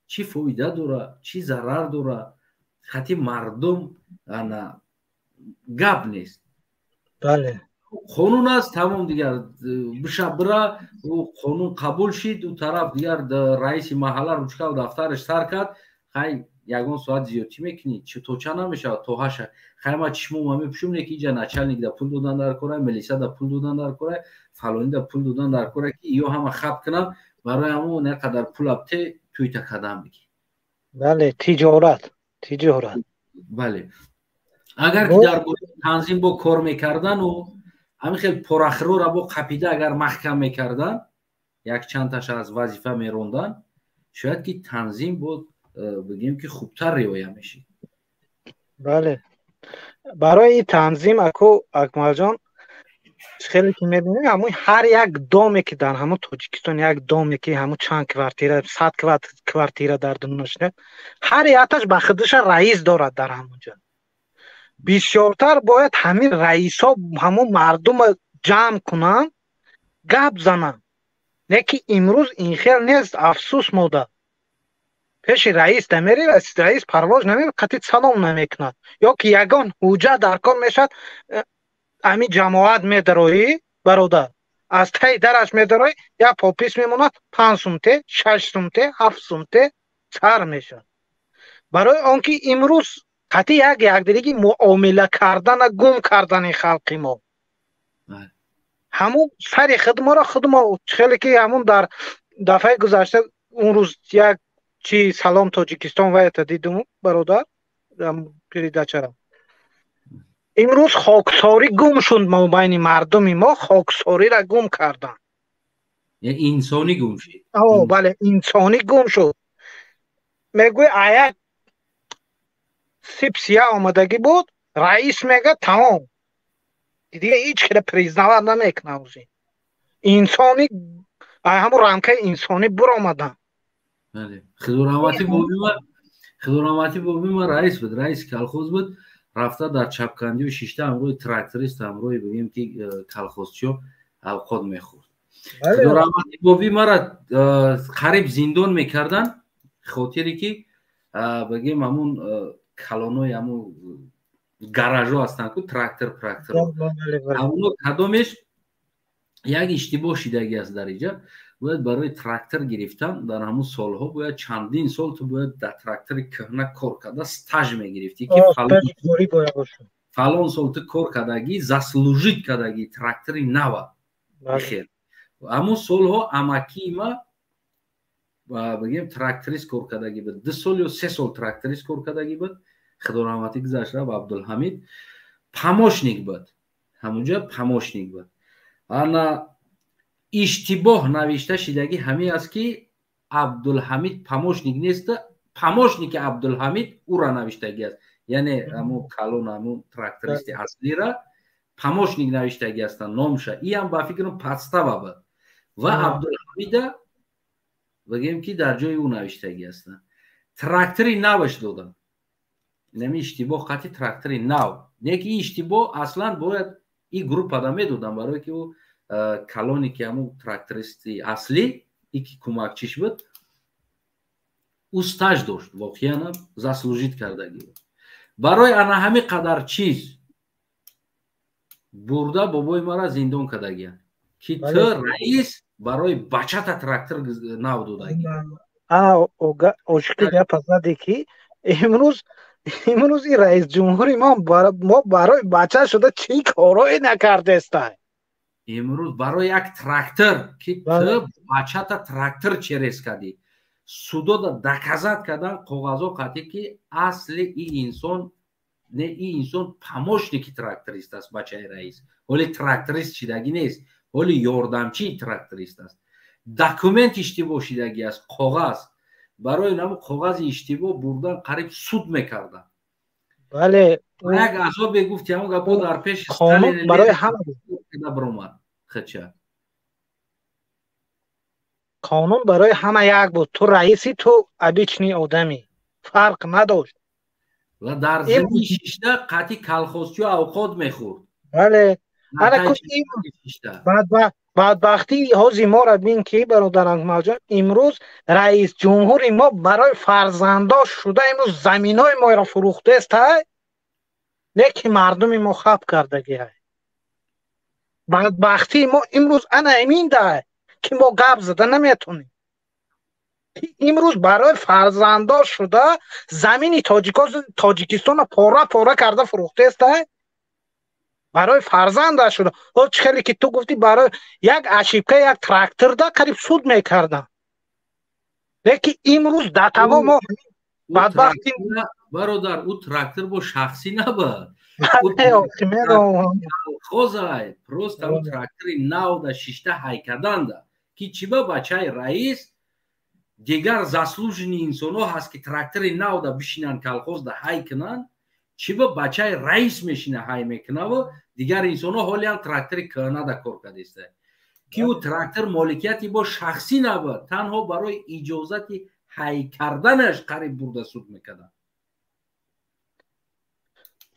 чӣ фоида дора, чӣ зарар дора, хати мардум ана гап нест. Қонун аст, тамом, дигар биша бира, ӯ қонун қабул шид, ӯ тараф дигар раиси маҳалла ручкаву дафтараш сар кард, хай, ягон соат зиёдтӣ мекунӣ, то ча намешавад, то ҳаша, хай, ма чишмома мепӯшум, не ки иҷа начальник да пул додан дар кора, милиса да пул додан дар кора, фалонӣ да пул додан дар кора, ки ё ҳама хаб кунам, барои ҳамо не қадар пул абте туйта кадам бигӣ. Бале, тиҷорат, тиҷорат. Бале, агар ки дар бораи танзим бо кор мекардану ҳамин хел порахирора бо қапида агар маҳкам мекардан, як чандташа аз вазифа мерондан, шояд ки танзим бо бигем ки хубтар риоя мешид. Бале, барои танзим, аку Акмалҷон, хеле ки мебинем, ҳамун ҳар як доме ки дар ҳамун Тоҷикистон, як доме ки ҳамун чанд квартира, 100 квартира дар дуношна, ҳар якташ ба худиша раис дорад. Дар ҳамунҷо бисёртар бояд ҳамин раисҳо ҳамун мардума ҷамъ кунанд, гап зананд. Не ки имрӯз ин хел нест, афсӯс. Модар пеши раис намери, раис парвоз намери, қатъи салом намекунад ё ки ягон ҳуҷҷат дар кор мешавад, ҳамин ҷамоат медароӣ, бародар, аз таи дараш медароӣ, як подпись мемонад, 5 сумте, 6 сумте, 7 сумте сар мешавад. Барои он ки имрӯз қатъи як якдигаги муомила кардана гум кардани халқи мо, ҳамун сари худморо худмо хеле ки ҳамун дар дафъаи гузашта, он рӯз як чи «Салом Тоҷикистон» ваята дидум, бародар, передачара. Имрӯз хоксорӣ гум шуд мобайни мардуми мо, хоксориро гум карданд. Инсонӣ гум шуд. Бале, инсонӣ гум шуд. Мегӯй, аяк сипсия омадагӣ буд, раис мега, тамом, дига ҳеҷ кира признавать намекунад. Узи инсони ҳамун рамкаи инсонӣ буромадан. Худораҳматӣ боби ма раис буд, раиси колхоз буд. Рафта дар чапкандию шишта, ҳамроҳи тракторист, ҳамроҳи, бигем ки, колхозчиё авқот мехӯрд. Худораҳматӣ боби мара қариб зиндон мекардан, хотире ки, бигем, ҳамун калонои ҳамун гаражо ҳастанд ку, трактор практор, ҳамуно кадомеш як иштибоҳ шидагӣ аст дар иҷа. Бояд барои трактор гирифтан дар ҳамун солҳо бояд чандин сол ту бояд дар трактори кӯҳна кор карда, стаж мегирифтӣ, ки фалон сол ту кор кардагӣ, заслужить кардагӣ трактори нава. Хел ҳамун солҳо амакии ма, бигем, тракторист кор кардагӣ буд, 2 сол ё 3 сол тракторист кор кардагӣ буд. Худораҳматӣ гузашт, рафт. Абдулҳамид помощник буд, ҳамунҷа помощник буд. Ана иштибоҳ навишта шидагӣ ҳамин аст, ки Абдулҳамид помощник нест, помощники Абдулҳамид ура навиштагӣ аст, яъне ҳамун калон, ҳамун трактористи аслира помощник навиштагӣ ҳастанд номша. Иам ба фикрам подстава буд ва Абдулҳамида, бигем, ки дар ҷои ӯ навиштагӣ ҳастанд. Трактори наваш доданд. Инами иштибоҳ қати трактори нав. Не ки иштибоҳ аслан бояд и группада медодам, барое ки ӯ калоне ки ҳамун трактористи аслӣ, и ки кӯмакчиш буд, ӯ стаж дошт, воқеан заслужить кардагӣ буд. Барои ана ҳамин қадар чиз бурда бобои мара зиндон кардагиянд, ки ту раис барои бачата трактор нав додагӣ. Ошиқи гапа задӣ, ки имрӯз и раисҷумҳури мо барои бача шуда чӣ корое накардестай. Имрӯз барои як трактор, ки ту бачата трактор через кардӣ, судода доказать кардан коғазо қатӣ, ки асли и инсон не, и инсон помощники тракторист аст. Бачаи раис ҳоли тракторист шидагӣ нест, ҳоли ёрдамчии тракторист аст. Документ иштибоҳ шидагӣ аст, коғаз. Барои намо коғази иштибоҳ бурдан қариб суд мекарданд. Бале. Як азобе гуфти, ҳамон гапо дар пеши барои ҳама баромад хача. Қонун барои ҳама як буд. Ту раиси, ту обычный одамӣ, фарқ надошт. Ва дар зимни шишта қати колхозчиё авқот мехӯрд. Бале, бадбахтии ҳози моро бин, ки бародар Акмалҷон, имрӯз раисҷумҳури мо барои фарзандош шуда имрӯз заминҳои моро фурӯхтестай, не ки мардуми мо хаб кардагиай. Бадбахтии мо имрӯз ана ҳаминдай, ки мо гап зада наметонем. Имрӯз барои фарзандош шуда замини Тоҷикистонро пора пора карда фурӯхтестай барои фарзанда шуда. Ҳоз чӣ хеле ки ту гуфтӣ, барои як ошибка як тракторда қариб суд мекардам, лекин имрӯз датаво мо бадбахтӣ. Бародар, ӯ трактор бо шахсӣ набуд, хозай, просто ӯ трактори навда шишта ҳайкарданда, ки чӣ ба бачаи раис, дигар заслуженный инсонҳо ҳаст, ки трактори навда бишинанд, колхозда ҳай кунанд, чӣ ба бачаи раис мешина, ҳай мекунаву дигар инсонҳо ҳолиам трактори кӯҳнада кор кардеста, ки ӯ трактор моликияти бо шахсӣ набуд, танҳо барои иҷозати ҳай карданаш қариб бурда суд мекарданд.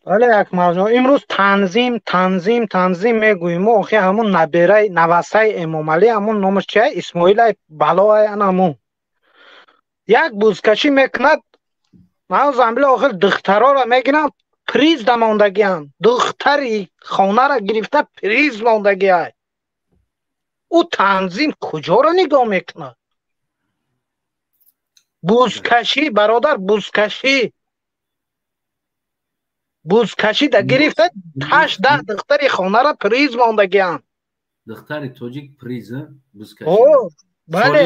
Бале, Акмалҷон, имрӯз танзим, танзим, танзим мегӯем мо. Охи ҳамун набераи навасаи Эмомалӣ, ҳамун номаш чия, Исмоилай балоай, ана ҳамун як бузкашӣ мекунад. Наузамбила, охир духтароро мегиранд, приз дамондагианд, духтари хонаро гирифта приз мондагиай. Ӯ танзим куҷоро нигоҳ мекунад? Бузкашӣ, бародар, бузкашӣ, бузкашида гирифта 8-10 духтари хонаро приз мондагианд. Духтари тоҷик приз бузкашӣ. Бале,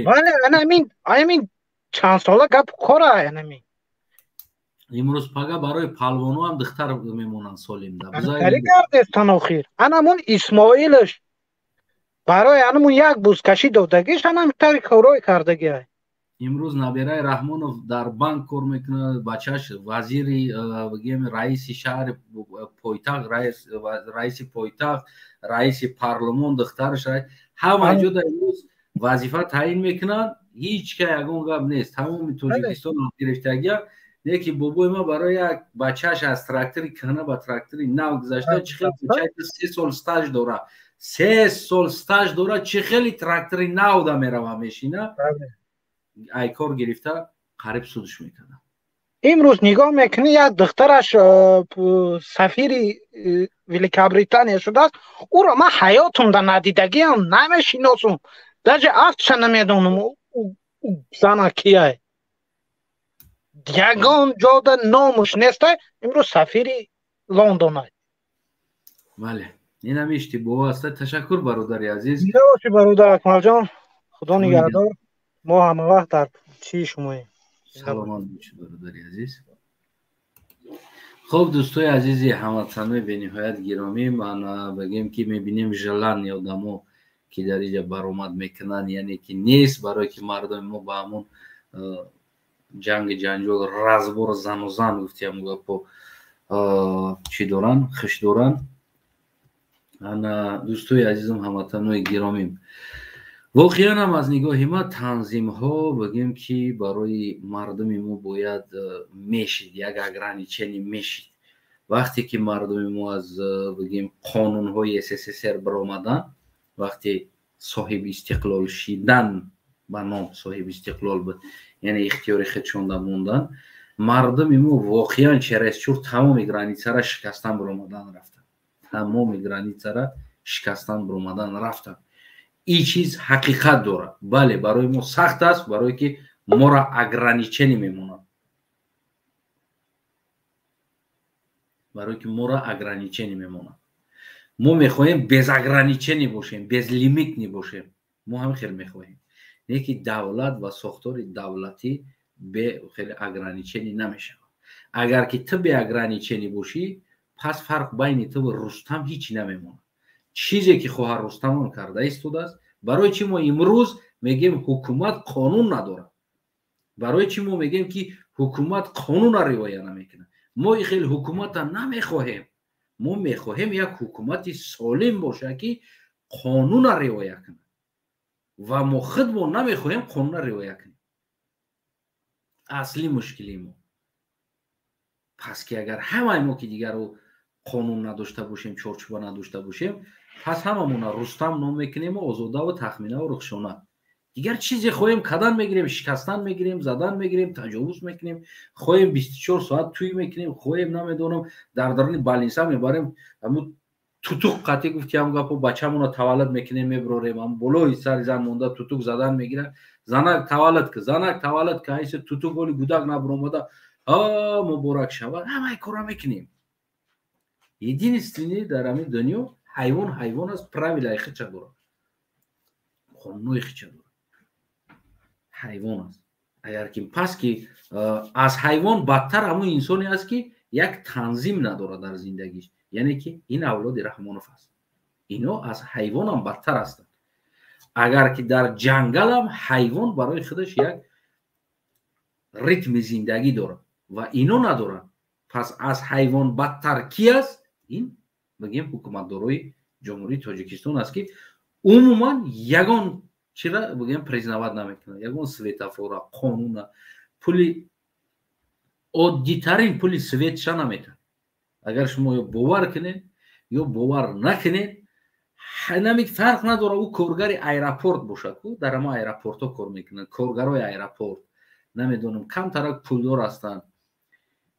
бале, ана ҳамин чанд сола гап кора ҳамин. Имрӯз пага барои палвоно ҳам духтар мемонанд солимда. Гардестан охир анамун Исмоилаш барои анамун як бузкашӣ додагиш анам тари корой кардагиай. Имрӯз набираи Раҳмонов дар банк кор мекунад, бачааш вазири, бигем, раиси шаҳри пойтахт, раиси пойтахт, раиси парлумон, духтараш ҳама ҷода имрӯз вазифа таъин мекунанд. Ҳеҷ ка ягон гап нест, тамоми Тоҷикистон гирифтагия. Не ки бобои ма барои як бачааш аз трактори кӯҳна ба трактори нав гузашта, чӣ хел бачаи 3 сол стаж дора, 3 сол стаж дора, чӣ хели трактори навда мерава мешина, ай кор гирифта қариб судш мекардам. Имрӯз нигоҳ мекунӣ, як духтараш сафири Великобритания шудааст. Ӯро ман ҳаётумда надидагиам, намешиносум, даже афтша намедонам, зана кияй, ягон ҷода номуш нестай, имрӯз сафири Лондонай. Бале, инам иштибоҳ аст. Ташаккур, бародари азиз. Боши, бародар Акмалҷон, Худо нигаҳдор, мо ҳама вақт дар чии шумоем. Саломат бошед, бародари азиз. Хуб, дӯстои азизи ҳамватанои бениҳоят гиромӣ, ман бигем, ки мебинем желание одамо, ки дар иҷа баромад мекунанд, яъне ки нест, барое ки мардуми мо ба ҳамон ҷанги ҷанҷол, разбор, зану зан гуфтиам гапо чӣ доранд, хуш доранд. Ана, дӯстои азизам, ҳамватанои гиромим. Воқеан ҳам аз нигоҳи ман танзимҳо бигем ки барои мардуми мо бояд мешид, як ограничение мешид. Вақте ки мардуми мо аз бигем қонунҳои СССР баромадан, вақте соҳиби истиқлол шидан, ба ном соҳиби истиқлол буд, яъне ихтиёри худшонда мондан, мардуми мо воқеан чересчур тамоми границара шикастан баромадан рафтан. Тамоми границара шикастан баромадан рафтан. Ин чиз ҳақиқат дорад. Бале, барои мо сахт аст, барое ки моро ограничение мемонад. Барое ки моро ограничение мемонад. Мо мехоҳем без ограничение бошем, безлимитный бошем. Мо ҳам хел мехоҳем. Не ки давлат ва сохтори давлатӣ бе хеле ограничение намешавад. Агар ки ту бе ограничение бошӣ, пас фарқ байни ту ва Рустам ҳеҷ намемонад. Чизе ки хоҳар Рустамон карда истодааст, барои чӣ мо имрӯз мегӯем ҳукумат қонун надорад? Барои чӣ мо мегӯем ки ҳукумат қонунро риоя намекунад? Мо ин хел ҳукуматро намехоҳем. Мо мехоҳем як ҳукумати солим бошад, ки қонунро риоя кунад. Ва мо худмон намехоҳем қонунро риоя кунем. Асли мушкили мо. Пас ки агар ҳамаи мо ки дигарро қонун надошта бошем, чорчӯба надошта бошем, пас ҳамамона Рустам ном мекунем, Озодаву Тахминаву Рухшона. Дигар чизе хоҳем кадан мегирем, шикастан мегирем, задан мегирем, таҷовуз мекунем, хоҳем 24 соат тӯй мекунем, хоҳем намедонам дар даруни балинса мебарем, ҳамун тутуқ қатъи гуфти ҳам гапо бачамона таваллуд мекунем, меброрем, ҳам болои сари зан монда тутуқ задан мегирад, занак таваллуд ки, занак таваллуд ки, айса тутуқ оли гудак набуромада, а муборак шавад, ҳамаи кора мекунем. Единственный дар ҳамин дунё ҳайвон ҳайвон аст, правилаи худша дорад, қонунҳои худша дорад. Ҳайвон аст. Агар ки пас ки аз ҳайвон бадтар ҳамун инсоне аст, ки як танзим надорад дар зиндагиш, яъне ки ин авлоди Раҳмонов аст. Ино аз ҳайвонам бадтар ҳастанд. Агар ки дар ҷангалам ҳайвон барои худаш як ритми зиндагӣ дорад ва ино надоранд, пас аз ҳайвон бадтар ки аст? Ин бигем ҳукуматдорои Ҷумҳурии Тоҷикистон аст, ки умуман ягон чира бигем признават намекунад, ягон светофора, қонуна, пули оддитарин пули светша наметад. Агар шумо ё бовар кунед ё бовар накунед, намик фарқ надорад, ӯ коргари аэропорт бошад, ку дар ҳама аэропортҳо кор мекунанд, коргарои аэропорт, намедонам, камтарак пулдор ҳастанд,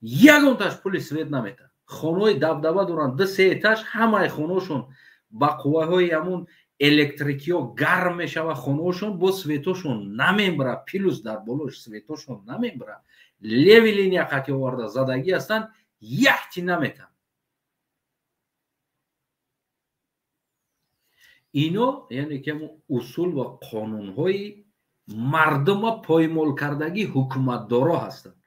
ягонташ пули свет наметад. Хонаҳои дабдаба доранд, 2-3 этаж, ҳамаи хонаҳошон ба қувваҳои ҳамун электрикиҳо гарм мешавад, хонаҳошон бо светошон намебара, плюс дар болош светошон намебара, леви линия қатъи оварда задагӣ ҳастанд, якти наметанд. Ино яъне ки ҳамун усул ва қонунҳои мардума поймол кардагӣ ҳукуматдоро ҳастанд.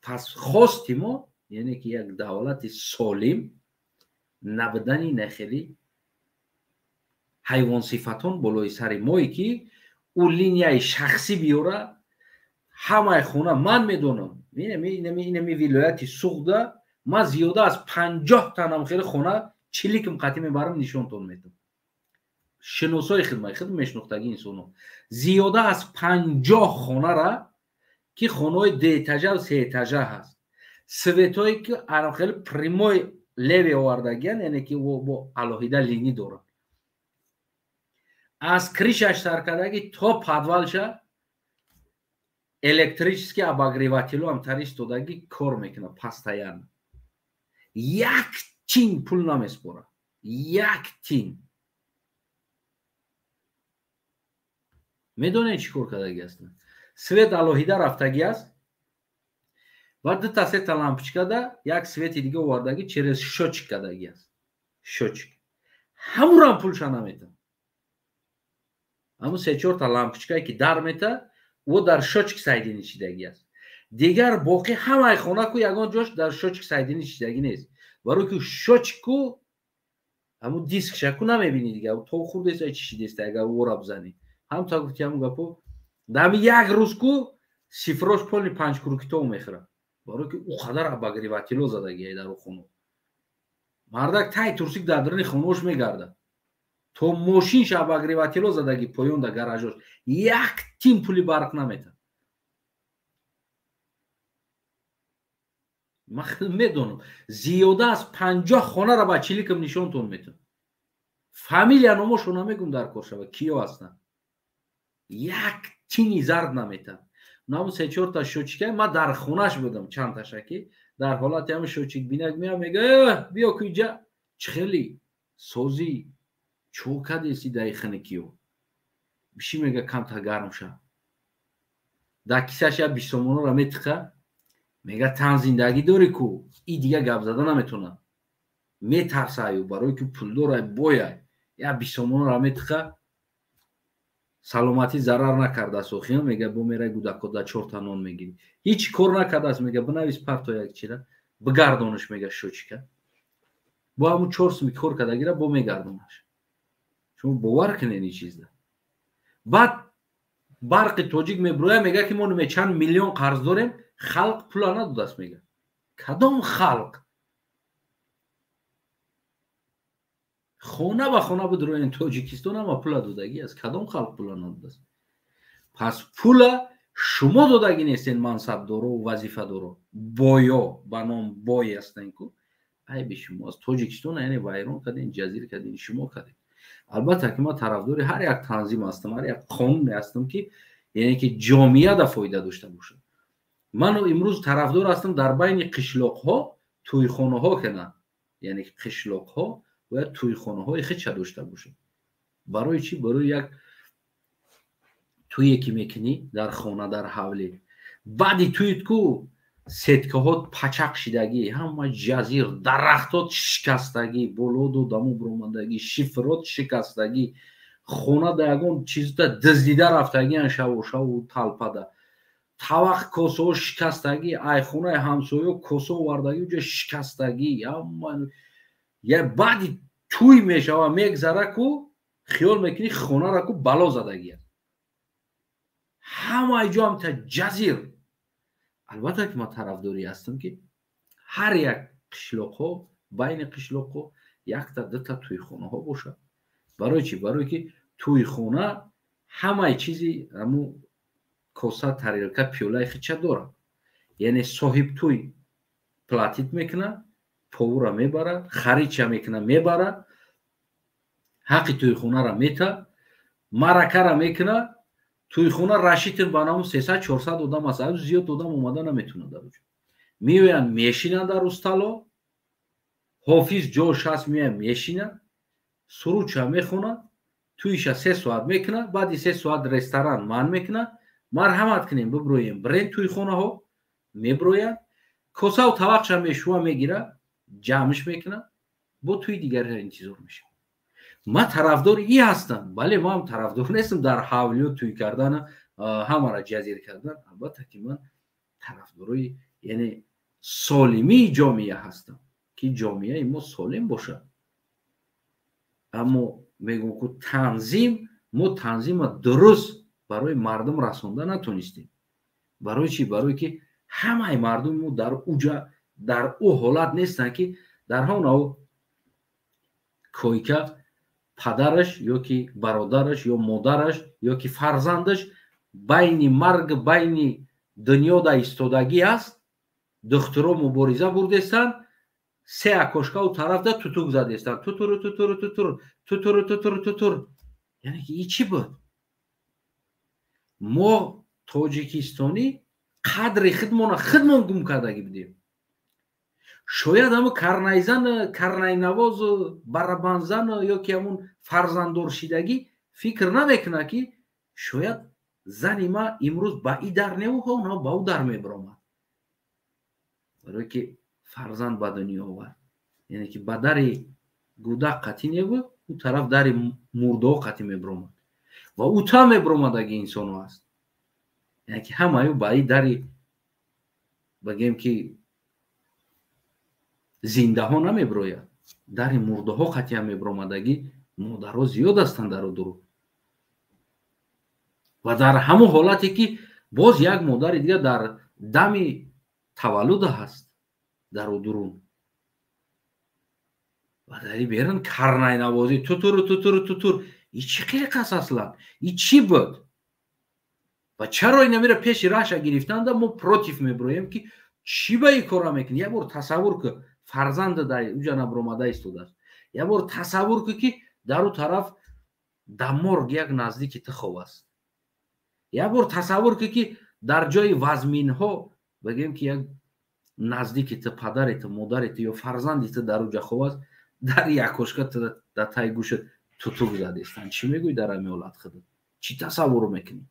Пас хости мо яъне ки як давлати солим набудани нахели ҳайвонсифатон болои сари мое, ки ӯ линияи шахсӣ биёра ҳамаи хона. Ман медонам, инами вилояти Суғда ман зиёда аз 50 танам хеле хона чиликм қатъи мебарам, нишонтон медам. Шиносои хидмат, худ мешинохтаги инсоно. Зиёда аз 50 хонара ки хонаҳои дуэтажа ва сеэтажа ҳаст, светое ки хеле прямой леви овардагиян, яъне ки бо алоҳида линӣ дорад, аз крышаш саркардаги то подвалша электрический обогревателю ҳам тари истодаги кор мекунад постоянно. Як тин пул намеспорад, як тин. Медонед чӣ кор кардаги ҳастанд? Свет алоҳида рафтагӣ аст ва дута сета лампочкада як свети дига овардаги, через счётчик кардаги аст. Счётчик ҳамурам пулша наметад. Ҳамун се-чорта лампочкае ки дар мета, ӯ дар счётчик сайдини шидагӣ аст. Дигар боқӣ ҳамаи хона ку ягон ҷош дар счётчик сайдини шидагӣ нест. Барои ки счётчику ҳамун дискша ку намебинӣ дига, то хурдест чи шидест, агар ӯра бизанӣ. Ҳам та гуфти ҳамун гапо, дар ҳамин як рӯз ку сифрош полни 5 курукитов мехӯрад. Барои ки ӯ қадар обогреватело задагиай дар хона. Мардак тай турсик дар даруни хонаош мегардад. То мошин ша обогреватело задаги поён да гаражош, як тин пули барқ наметад. Ман медонам, зиёда аз 50 хонара ба чиликам нишонтон метавон. Фамилия номошо намегум, дар кор шава, киё ҳастанд. Як тини зард наметад. Наму се чорта счётчика ма дар хонаш будам, чандташа ки дар ҳолати ҳами счётчик бинак меям, мега: «Биё ку иҷа, чӣ хели созӣ, чо кадеси даи хинакиё биши?» Мега: «Камта гарм ша». Дар кисаш я бисомонора метиқа, мега: «Тан зиндагӣ дорӣ ку?» И дига гап зада наметонад, метарсаю, барое ки пулдорай, бояй. Я бисомонора метиқа, саломатӣ зарар накардааст охиё. Мега: «Бо мерай гудако да чорта нон мегирӣ». Ҳеҷ кор накардааст. Мега: «Бинавис, парто як чира бигардонаш». Мега: «Счётчика бо ҳамун 4 суми кор кардагира бо мегардонаш». Шумо бовар кунед ин чизда. Баъд Барқи Тоҷик мебироя, мега ки мо ниме чанд миллион қарз дорем, халқ пула надодааст. Мега: «Кадом халқ?» Хона ба хона бидроен, Тоҷикистон ҳама пула додагӣ аст. Кадом халқ пула надодааст? Пас пула шумо додагӣ нестен, мансабдоро, вазифадоро, боё ба ном бой ҳастен ку, айби шумо аст. Тоҷикистон яъне вайрон кардем, ҷазир кардем, шумо кардем. Албатта ки ман тарафдори ҳар як танзим ҳастам, ҳар як қонуне ҳастам ки яъне ки ҷомеа да фоида дошта бошад. Ман имрӯз тарафдор ҳастам дар байни қишлоқҳо тӯйхонаҳо кунанд, яъне қишлоқҳо бояд тӯйхонаҳои худша дошта бошад. Барои чӣ? Барои як тӯе ки мекунӣ дар хона, дар ҳавлӣ, баъди тӯит ку сеткаҳо пачақ шидагӣ, ҳама ҷазир, дарахтот шикастагӣ, болоду даму буромадагӣ, шифрот шикастагӣ, хона да ягон чизда дуздида рафтагиан, шаву шаву талпада тавақ косаҳо шикастагӣ, айхонаи ҳамсоё коса овардагӣ, уҷа шикастагӣ. Ҳама я баъди тӯй мешава, мегзара ку хиёл мекунӣ хонара ку бало задагӣ аст, ҳамаи ҷо ҳамта ҷазир. Албатта ки ман тарафдорӣ ҳастам ки ҳар як қишлоқҳо, байни қишлоқҳо якта дута тӯйхонаҳо бошад. Барои чӣ? Барое ки тӯйхона ҳамаи чизи ҳаму коса, тарелка, пиёлаи хича дорад. Яъне соҳибтӯй платит мекунад, повура мебара, харидча мекуна, мебара, ҳаққи тӯйхонара мета, маъракара мекуна. Тӯйхона рашитин ба наму 300-400 одам аст, аз зиёд одам омада наметунад. Дар уҷо меоянд, мешинанд дар устало, ҳофиз ҷош ҳаст, меояд, мешинад, сурудша мехонад, тӯйша 3 соат мекунад. Баъди 3 соат ресторан манъ мекунад: «Марҳамат кунем, биброем, бирен тӯйхонаҳо». Меброянд, косаву тавақша мешӯа, мегира, ҷамъш мекунад, бо тӯи дигареро интизор мешавад. Ман тарафдори и ҳастам. Бале, ман тарафдор нестам дар ҳавлиё тӯй кардана, ҳамаро ҷазир кардан. Албатта ки ман тарафдорои яъне солимии ҷомеа ҳастам, ки ҷомеаи мо солим бошад. Аммо мегӯм ку танзим, мо танзима дуруст барои мардум расонда натонистем. Барои чӣ? Барое ки ҳамаи мардуми мо дар уҷа, дар ӯ ҳолат нестанд ки дар ҳамон ав койка падараш ё ки бародараш ё модараш ё ки фарзандаш байни марг, байни дунё да истодагӣ аст, духтуро мубориза бурдестанд, се окошкау тарафда тутук задестанд, тутуру тутуру тутур, тутуру тутуру тутур. Яъне ки и чӣ буд? Мо тоҷикистонӣ қадри худмона худмон гум кардагӣ будем. Шояд ҳамун карнайзан, карнайнавозу барабанзан ё ки ҳамун фарзанддоршидагӣ фикр намекунад ки шояд зани ма имрӯз ба и дар неву ҳона ба ӯ дар мебиромад, барое ки фарзанд ба дунё овард. Яъне ки ба дари гӯдак қатӣ неву, ӯ тараф дари мурдаҳо қатӣ мебиромад ва ӯ та мебиромадаги инсоно аст. Яъне ки ҳамаи ба и дари, багем ки, зиндаҳо намебирояд, дари мурдаҳо қатъиан мебиромадагӣ модарҳо зиёд ҳастанд дар дуру. Ва дар ҳамон ҳолате ки боз як модари дигар дар дами таваллуда ҳаст дар дурун. Ва дар берун карнайнавозӣ, тутуру тутуру тутур. И чӣ қилиқ аст аслан? И чӣ буд? Ва чаро инамира пеши раҳша гирифтанда мо против мебироем, ки чӣ ба ин кора мекунӣ? Як бор тасаввур ку, фарзанда дар уҷа набиромада истодааст. Як бор тасаввур ку, ки дар ӯ тараф дар морг як наздики ту хоб аст. Як бор тасаввур ку, ки дар ҷои вазминҳо, бигем, ки як наздики ту, падари ту, модари ту ё фарзанди ту дар уҷа хоб аст, дар як кошка дар таи гӯшат тутук задестанд. Чӣ мегӯӣ дар ҳамин ҳолат худат? Чӣ тасаввур мекунӣ?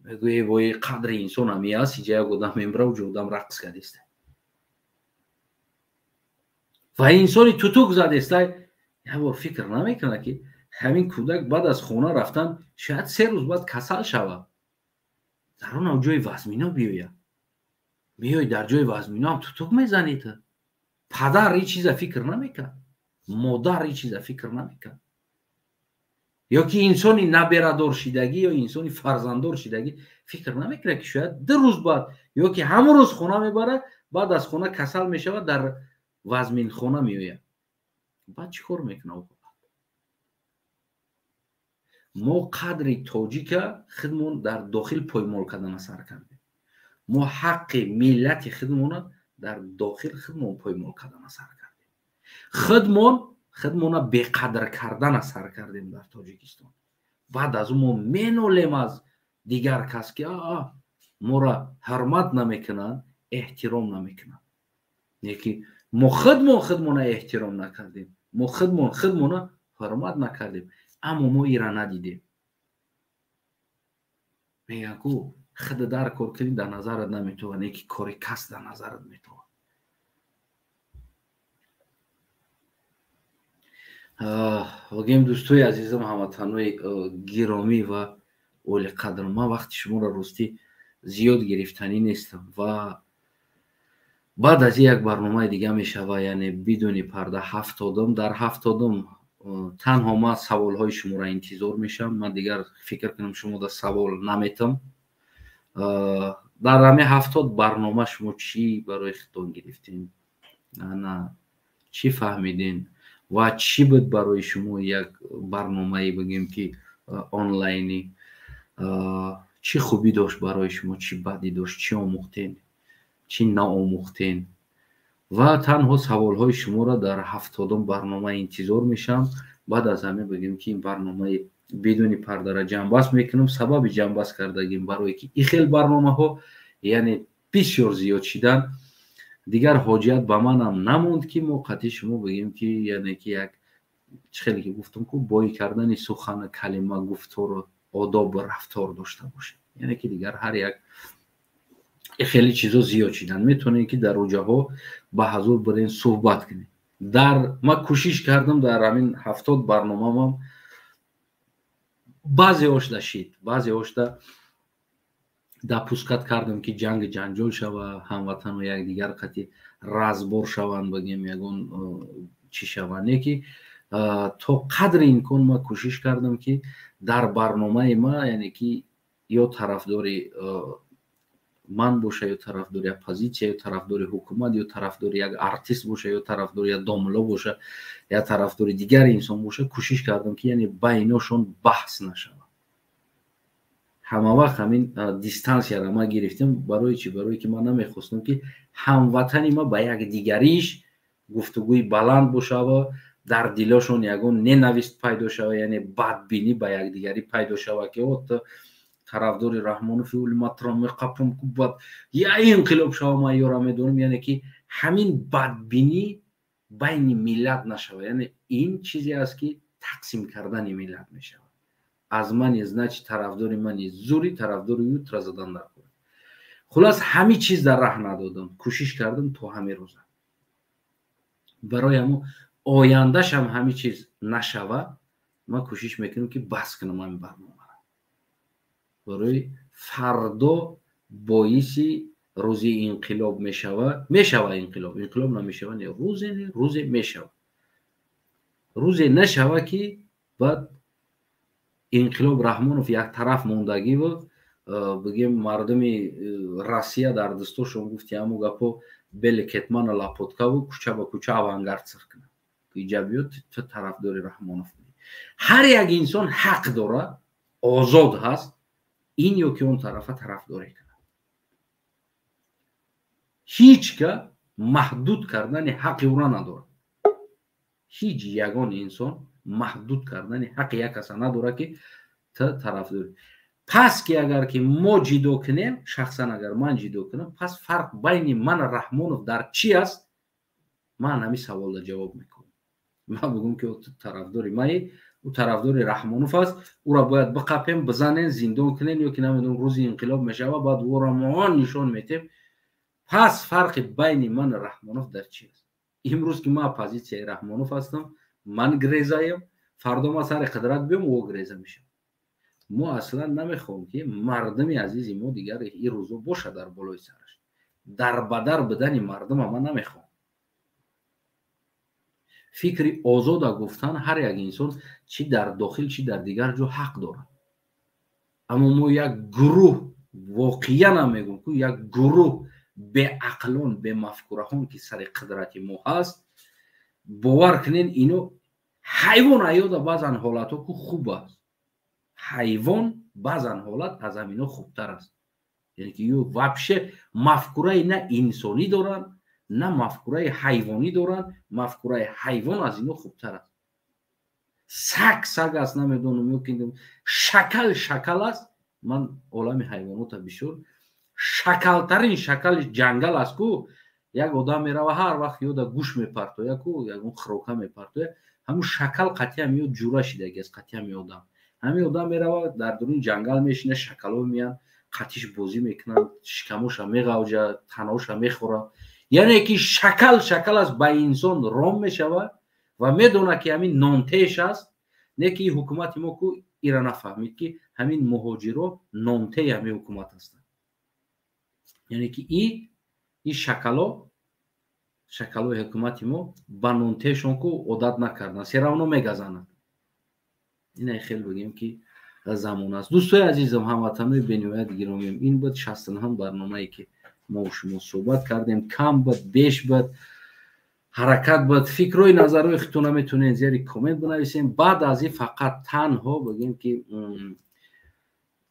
Мегӯӣ: вои, қадри инсон ҳами аст, иҷа як одам мемра, уҷа одам рақс кардеста. Ва инсони тутук задестай як бор фикр намекунад, ки ҳамин кӯдак баъд аз хона рафтан шояд 3 рӯз баъд касал шавад, дар онам ҷои вазмино биёяд. Меои, дар ҷои вазмино ҳам тутук мезанӣ ту. Падар ҳеҷ чиза фикр намекард, модар ҳеҷ чиза фикр намекард, ё ки инсони наберадор шидагӣ ё инсони фарзанддор шидагӣ фикр намекунад, ки шояд 2 рӯз баъд ё ки ҳамон рӯз хона мебарад, баъд аз хона касал мешавад, дар вазминхона меояд. Баъд чӣ кор мекунад? Мо қадри тоҷика худмон дар дохил поймол кардана сар кардем. Мо ҳаққи миллати худмона дар дохил худмон поймол кардана сар кардем, худмон худмона беқадр кардана сар кардем дар Тоҷикистон. Баъд аз ӯ мо менолем аз дигар кас, ки моро ҳурмат намекунанд, эҳтиром намекунанд. Не ки мо худмон худмона эҳтиром накардем, мо худмон худмона ҳурмат накардем, аммо мо ира надидем. Мегӯянд ку, худ дар кор кунӣ, дар назарат наметова, не ки кори кас дар назарат метова. Вагем, дӯстои азизам, ҳамватанои гиромӣ ва олиқадр, ман вақти шуморо ростӣ зиёд гирифтанӣ нестам. Ва баъд аз ин як барномаи дига мешава, яъне бидуни парда 70-ум. Дар 70-ум танҳо ман саволҳои шуморо интизор мешавам. Ман дигар фикр кунам, шумо да савол наметам. Дар ҳамин 70 барнома шумо чӣ барои худтон гирифтем, ана чӣ фаҳмидем ва чӣ буд барои шумо як барномае, бигем, ки онлайнӣ, чӣ хубӣ дошт барои шумо, чӣ бадӣ дошт, чӣ омӯхтем, чӣ наомӯхтем? Ва танҳо саволҳои шуморо дар 70-ум барнома интизор мешавам. Баъд аз ҳамин, бигем, ки ин барномаи бидуни пардара ҷамъбаст мекунам. Сабаби ҷамъбаст кардагим барое ки ин хел барномаҳо, яъне, бисёр зиёд шидан, дигар ҳоҷият ба манам намонд, ки мо қатъи шумо, бигем, ки яъне ки як чӣ хеле ки гуфтам ку, бой кардани сухана, калима, гуфтору одобу рафтор дошта бошем. Яъне ки дигар ҳар як хеле чизо зиёд шидан, метавонем, ки дар уҷаҳо ба ҳазур бирен, суҳбат кунем. Дар ман кӯшиш кардам дар ҳамин 70 барномамам, баъзеҳошда шид, баъзеҳошда допускать кардам, ки ҷанги ҷанҷол шава, ҳамватану якдигар қатъи разбор шаванд, бигем, ягон чӣ шаванд. Не ки то қадри имкон ман кӯшиш кардам, ки дар барномаи ма, яъне ки ё тарафдори ман боша, ё тарафдори оппозитсия, ё тарафдори ҳукумат, ё тарафдори як артист боша, ё тарафдори як домло боша, ё тарафдори дигари инсон боша, кӯшиш кардам, ки яъне байношон баҳс нашавад. Ҳама вақт ҳамин дистанцияро ман гирифтам. Барои чӣ? Барое ки ман намехостам, ки ҳамватани ма ба якдигариш гуфтугӯи баланд бошава, дар дилошон ягон ненависть пайдо шава, яъне бадбинӣ ба якдигарӣ пайдо шава, ки о, тарафдори Раҳмонов, матро меқапам, бад я инқилоб шава, ман ёра медонам. Яъне ки ҳамин бадбинӣ байни миллат нашава. Яъне ин чизе аст, ки тақсим кардани миллат мешавад. Аз мани, значит, тарафдори мани зури, тарафдори ӯ тра задан дар кор. Хулас, ҳамин чиз дар раҳ надодам, кӯшиш кардам то ҳамин рӯза. Барои ҳамо ояндашам ҳамин чиз нашава, ман кӯшиш мекунам, ки бас кунам ҳамин барномаро, барои фардо боиси рӯзи инқилоб мешава. Мешава инқилоб, инқилоб намешава, не, рӯзе не, рӯзе мешава. Рӯзе нашава, ки баъд инқилоб Раҳмонов яктараф мондагиву, бигем, мардуми Россия дар дастошон, гуфти ҳамун гапо. бели кетмана лапоткаву кӯча ба кӯча авангард сир кунад, иҷа биё, ту тарафдори Раҳмонов. Ҳар як инсон ҳақ дорад, озод ҳаст, ин ё ки он тарафа тарафдорӣ кунад. Ҳеҷ ка маҳдуд кардани ҳаққи ӯра надорад. Ҳеҷ ягон инсон маҳдуд кардани ҳаққи як каса надорад, ки ту тарафдорӣ. Пас ки агар ки мо ҷидо кунем, шахсан агар ман ҷидо кунам, пас фарқ байни ман Раҳмонов дар чӣ аст? Ман ҳамин саволда ҷавоб мекунам. Ман бигӯм, ки ту тарафдори маи, ӯ тарафдори Раҳмонов аст, ӯра бояд биқапем, бизанен, зиндон кунен ё ки намедонам, рӯзи инқилоб мешава, баъд ӯро мо нишон метем. Пас фарқи байни ману Раҳмонов дар чӣ аст? Имрӯз ки ман оппозитсияи Раҳмонов ҳастам, ман грезаем, фардо ман сари қудрат биём, ӯ греза мешавад. Мо аслан намехоҳем, ки мардуми азизи мо дигар ин рӯзо бошад дар болои сараш. Дарбадар будани мардума ман намехоҳам. Фикри озода гуфтан ҳар як инсон, чӣ дар дохил, чӣ дар дигар ҷо, ҳақ дорад. Аммо мо як гурӯҳ, воқеан ам мегӯм, ку як гурӯҳ беақлон, бемафкураҳон, ки сари қудрати мо ҳаст, бовар кунен, ино ҳайвон аёда баъзан ҳолатҳо ку хуб аст. Ҳайвон баъзан ҳолат аз ҳамино хубтар аст. Яъне ки ё вообще мафкураи на инсонӣ доранд, на мафкураи ҳайвонӣ доранд. Мафкураи ҳайвон аз ино хубтар аст. Саг саг аст, намедонам, ё ки шакал шакал аст. Ман олами ҳайвонота бисёр, шакалтарин шакали ҷангал аст ку. Як одам мерава, ҳар вақт ёда гӯш мепартоя ку, ягон хирока мепартоя, ҳамун шакал қатъиам ё ҷура шидаги аст. Қатъиам одам, ҳамин одам мерава, дар дуруни ҷангал мешина, шакало меянд, қатиш бозӣ мекунанд, шикамоша меғавҷа, таноша мехӯра. Яъне ки шакал шакал аст, ба инсон ром мешавад ва медонад, ки ҳамин нонтеш аст. Не ки ҳукумати мо ку ира нафаҳмид, ки ҳамин муҳоҷиро нонтеи ҳамин ҳукумат ҳастанд. Яъне ки и шакало, шакалои ҳукумати мо ба нонтешон ку одат накарданд, всё равно мегазананд. Ина хел бигем, ки замон аст. Дӯстои азизам, ҳамватанои бениҳоят гиромием, ин буд 69-ум барномае, ки мо шумо суҳбат кардем. Кам буд, беш буд, ҳаракат буд. Фикрҳои назарҳои худтона метавонед зери коммент бинависем. Баъд аз ин фақат танҳо бигем, ки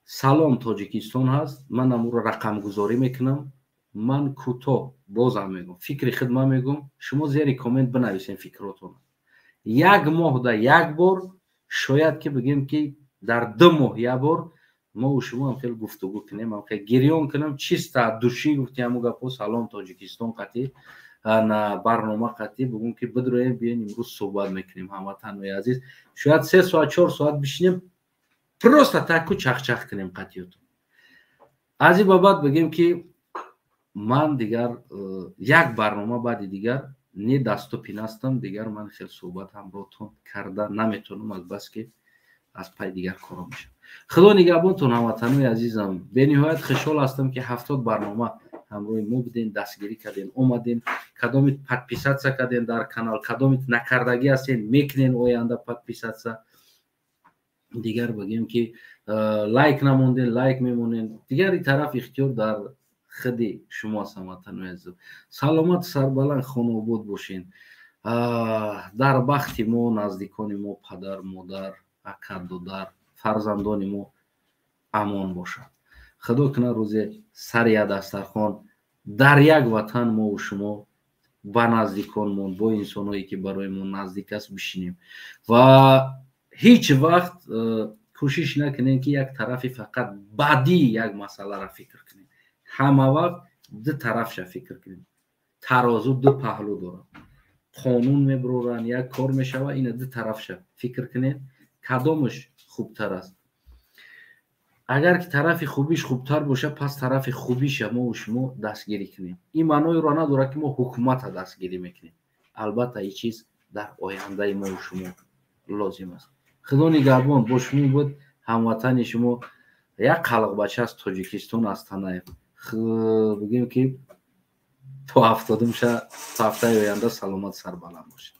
«Салом Тоҷикистон» ҳаст. Ман амуро рақамгузорӣ мекунам. Ман кӯтоҳ бозам мегӯм, фикри худ ман мегӯм, шумо зери коммент бинависем фикротона. Як моҳда як бор, шояд ки бигем, ки дар 2 моҳ як бор мо шумо ҳам хеле гуфтугӯ кунем, ҳам хеле гирён кунам, чисто от души гуфти ҳамун гапҳо, «Салом Тоҷикистон» қатӣ на барнома қатӣ бигӯм, ки бидроем, биён, имрӯз суҳбат мекунем. Ҳамватанои азиз, шояд 3 соат, 4 соат бишинем, просто таку чахчах кунем қатиётон. Аз ин ба баъд бигем, ки ман дигар як барнома баъди дигар не дасту ҳастам. Дигар ман хел суҳбат ҳамроҳтон карда наметавонам, аз бас ки аз пай дигар коро мешавам. Худо нигаҳбонтон, ҳамватанои азизам. Бениҳоят хушҳол ҳастам, ки 70 барнома ҳамроҳи мо будем, дастгирӣ кардем, омадем. Кадомит подписаться кардем дар канал, кадомит накардагӣ ҳастем, мекунем оянда подписаться. Дигар бигем, ки лайк намондем, лайк мемонем. Дигари тараф ихтиёр дар худи шумо аст. Ҳамватанои азизам, саломату сарбаланд, хонаобод бошен. Дар бахти мо, наздикони мо, падар, модар, ака, додар, фарзандони мо амон бошад. Худо кунад, рӯзе сари як дастархон, дар як ватан мову шумо ба наздиконмон, бо инсонҳое, ки барои мо наздик аст, бишинем. Ва ҳеҷ вақт кӯшиш накунем, ки як тарафи фақат бадии як масъаларо фикр кунем. Ҳама вақт ду тарафша фикр кунем. Тарозу ду паҳлӯ дорад. Қонун мебуроранд, як кор мешавад, ина ду тарафша фикр кунем, кадомаш хубтар аст. Агар ки тарафи хубиш хубтар бошад, пас тарафи хубиша мову шумо дастгирӣ кунем. Ин маъноеро надорад, ки мо ҳукумата дастгирӣ мекунем. Албатта, ин чиз дар ояндаи мову шумо лозим аст. Худо нигаҳбон. Бо шумо буд ҳамватани шумо, як қалиқбача аз Тоҷикистон, аз Танаев. Бигем, ки то 70-умша, то ҳафтаи оянда саломат, сарбаланд бошед.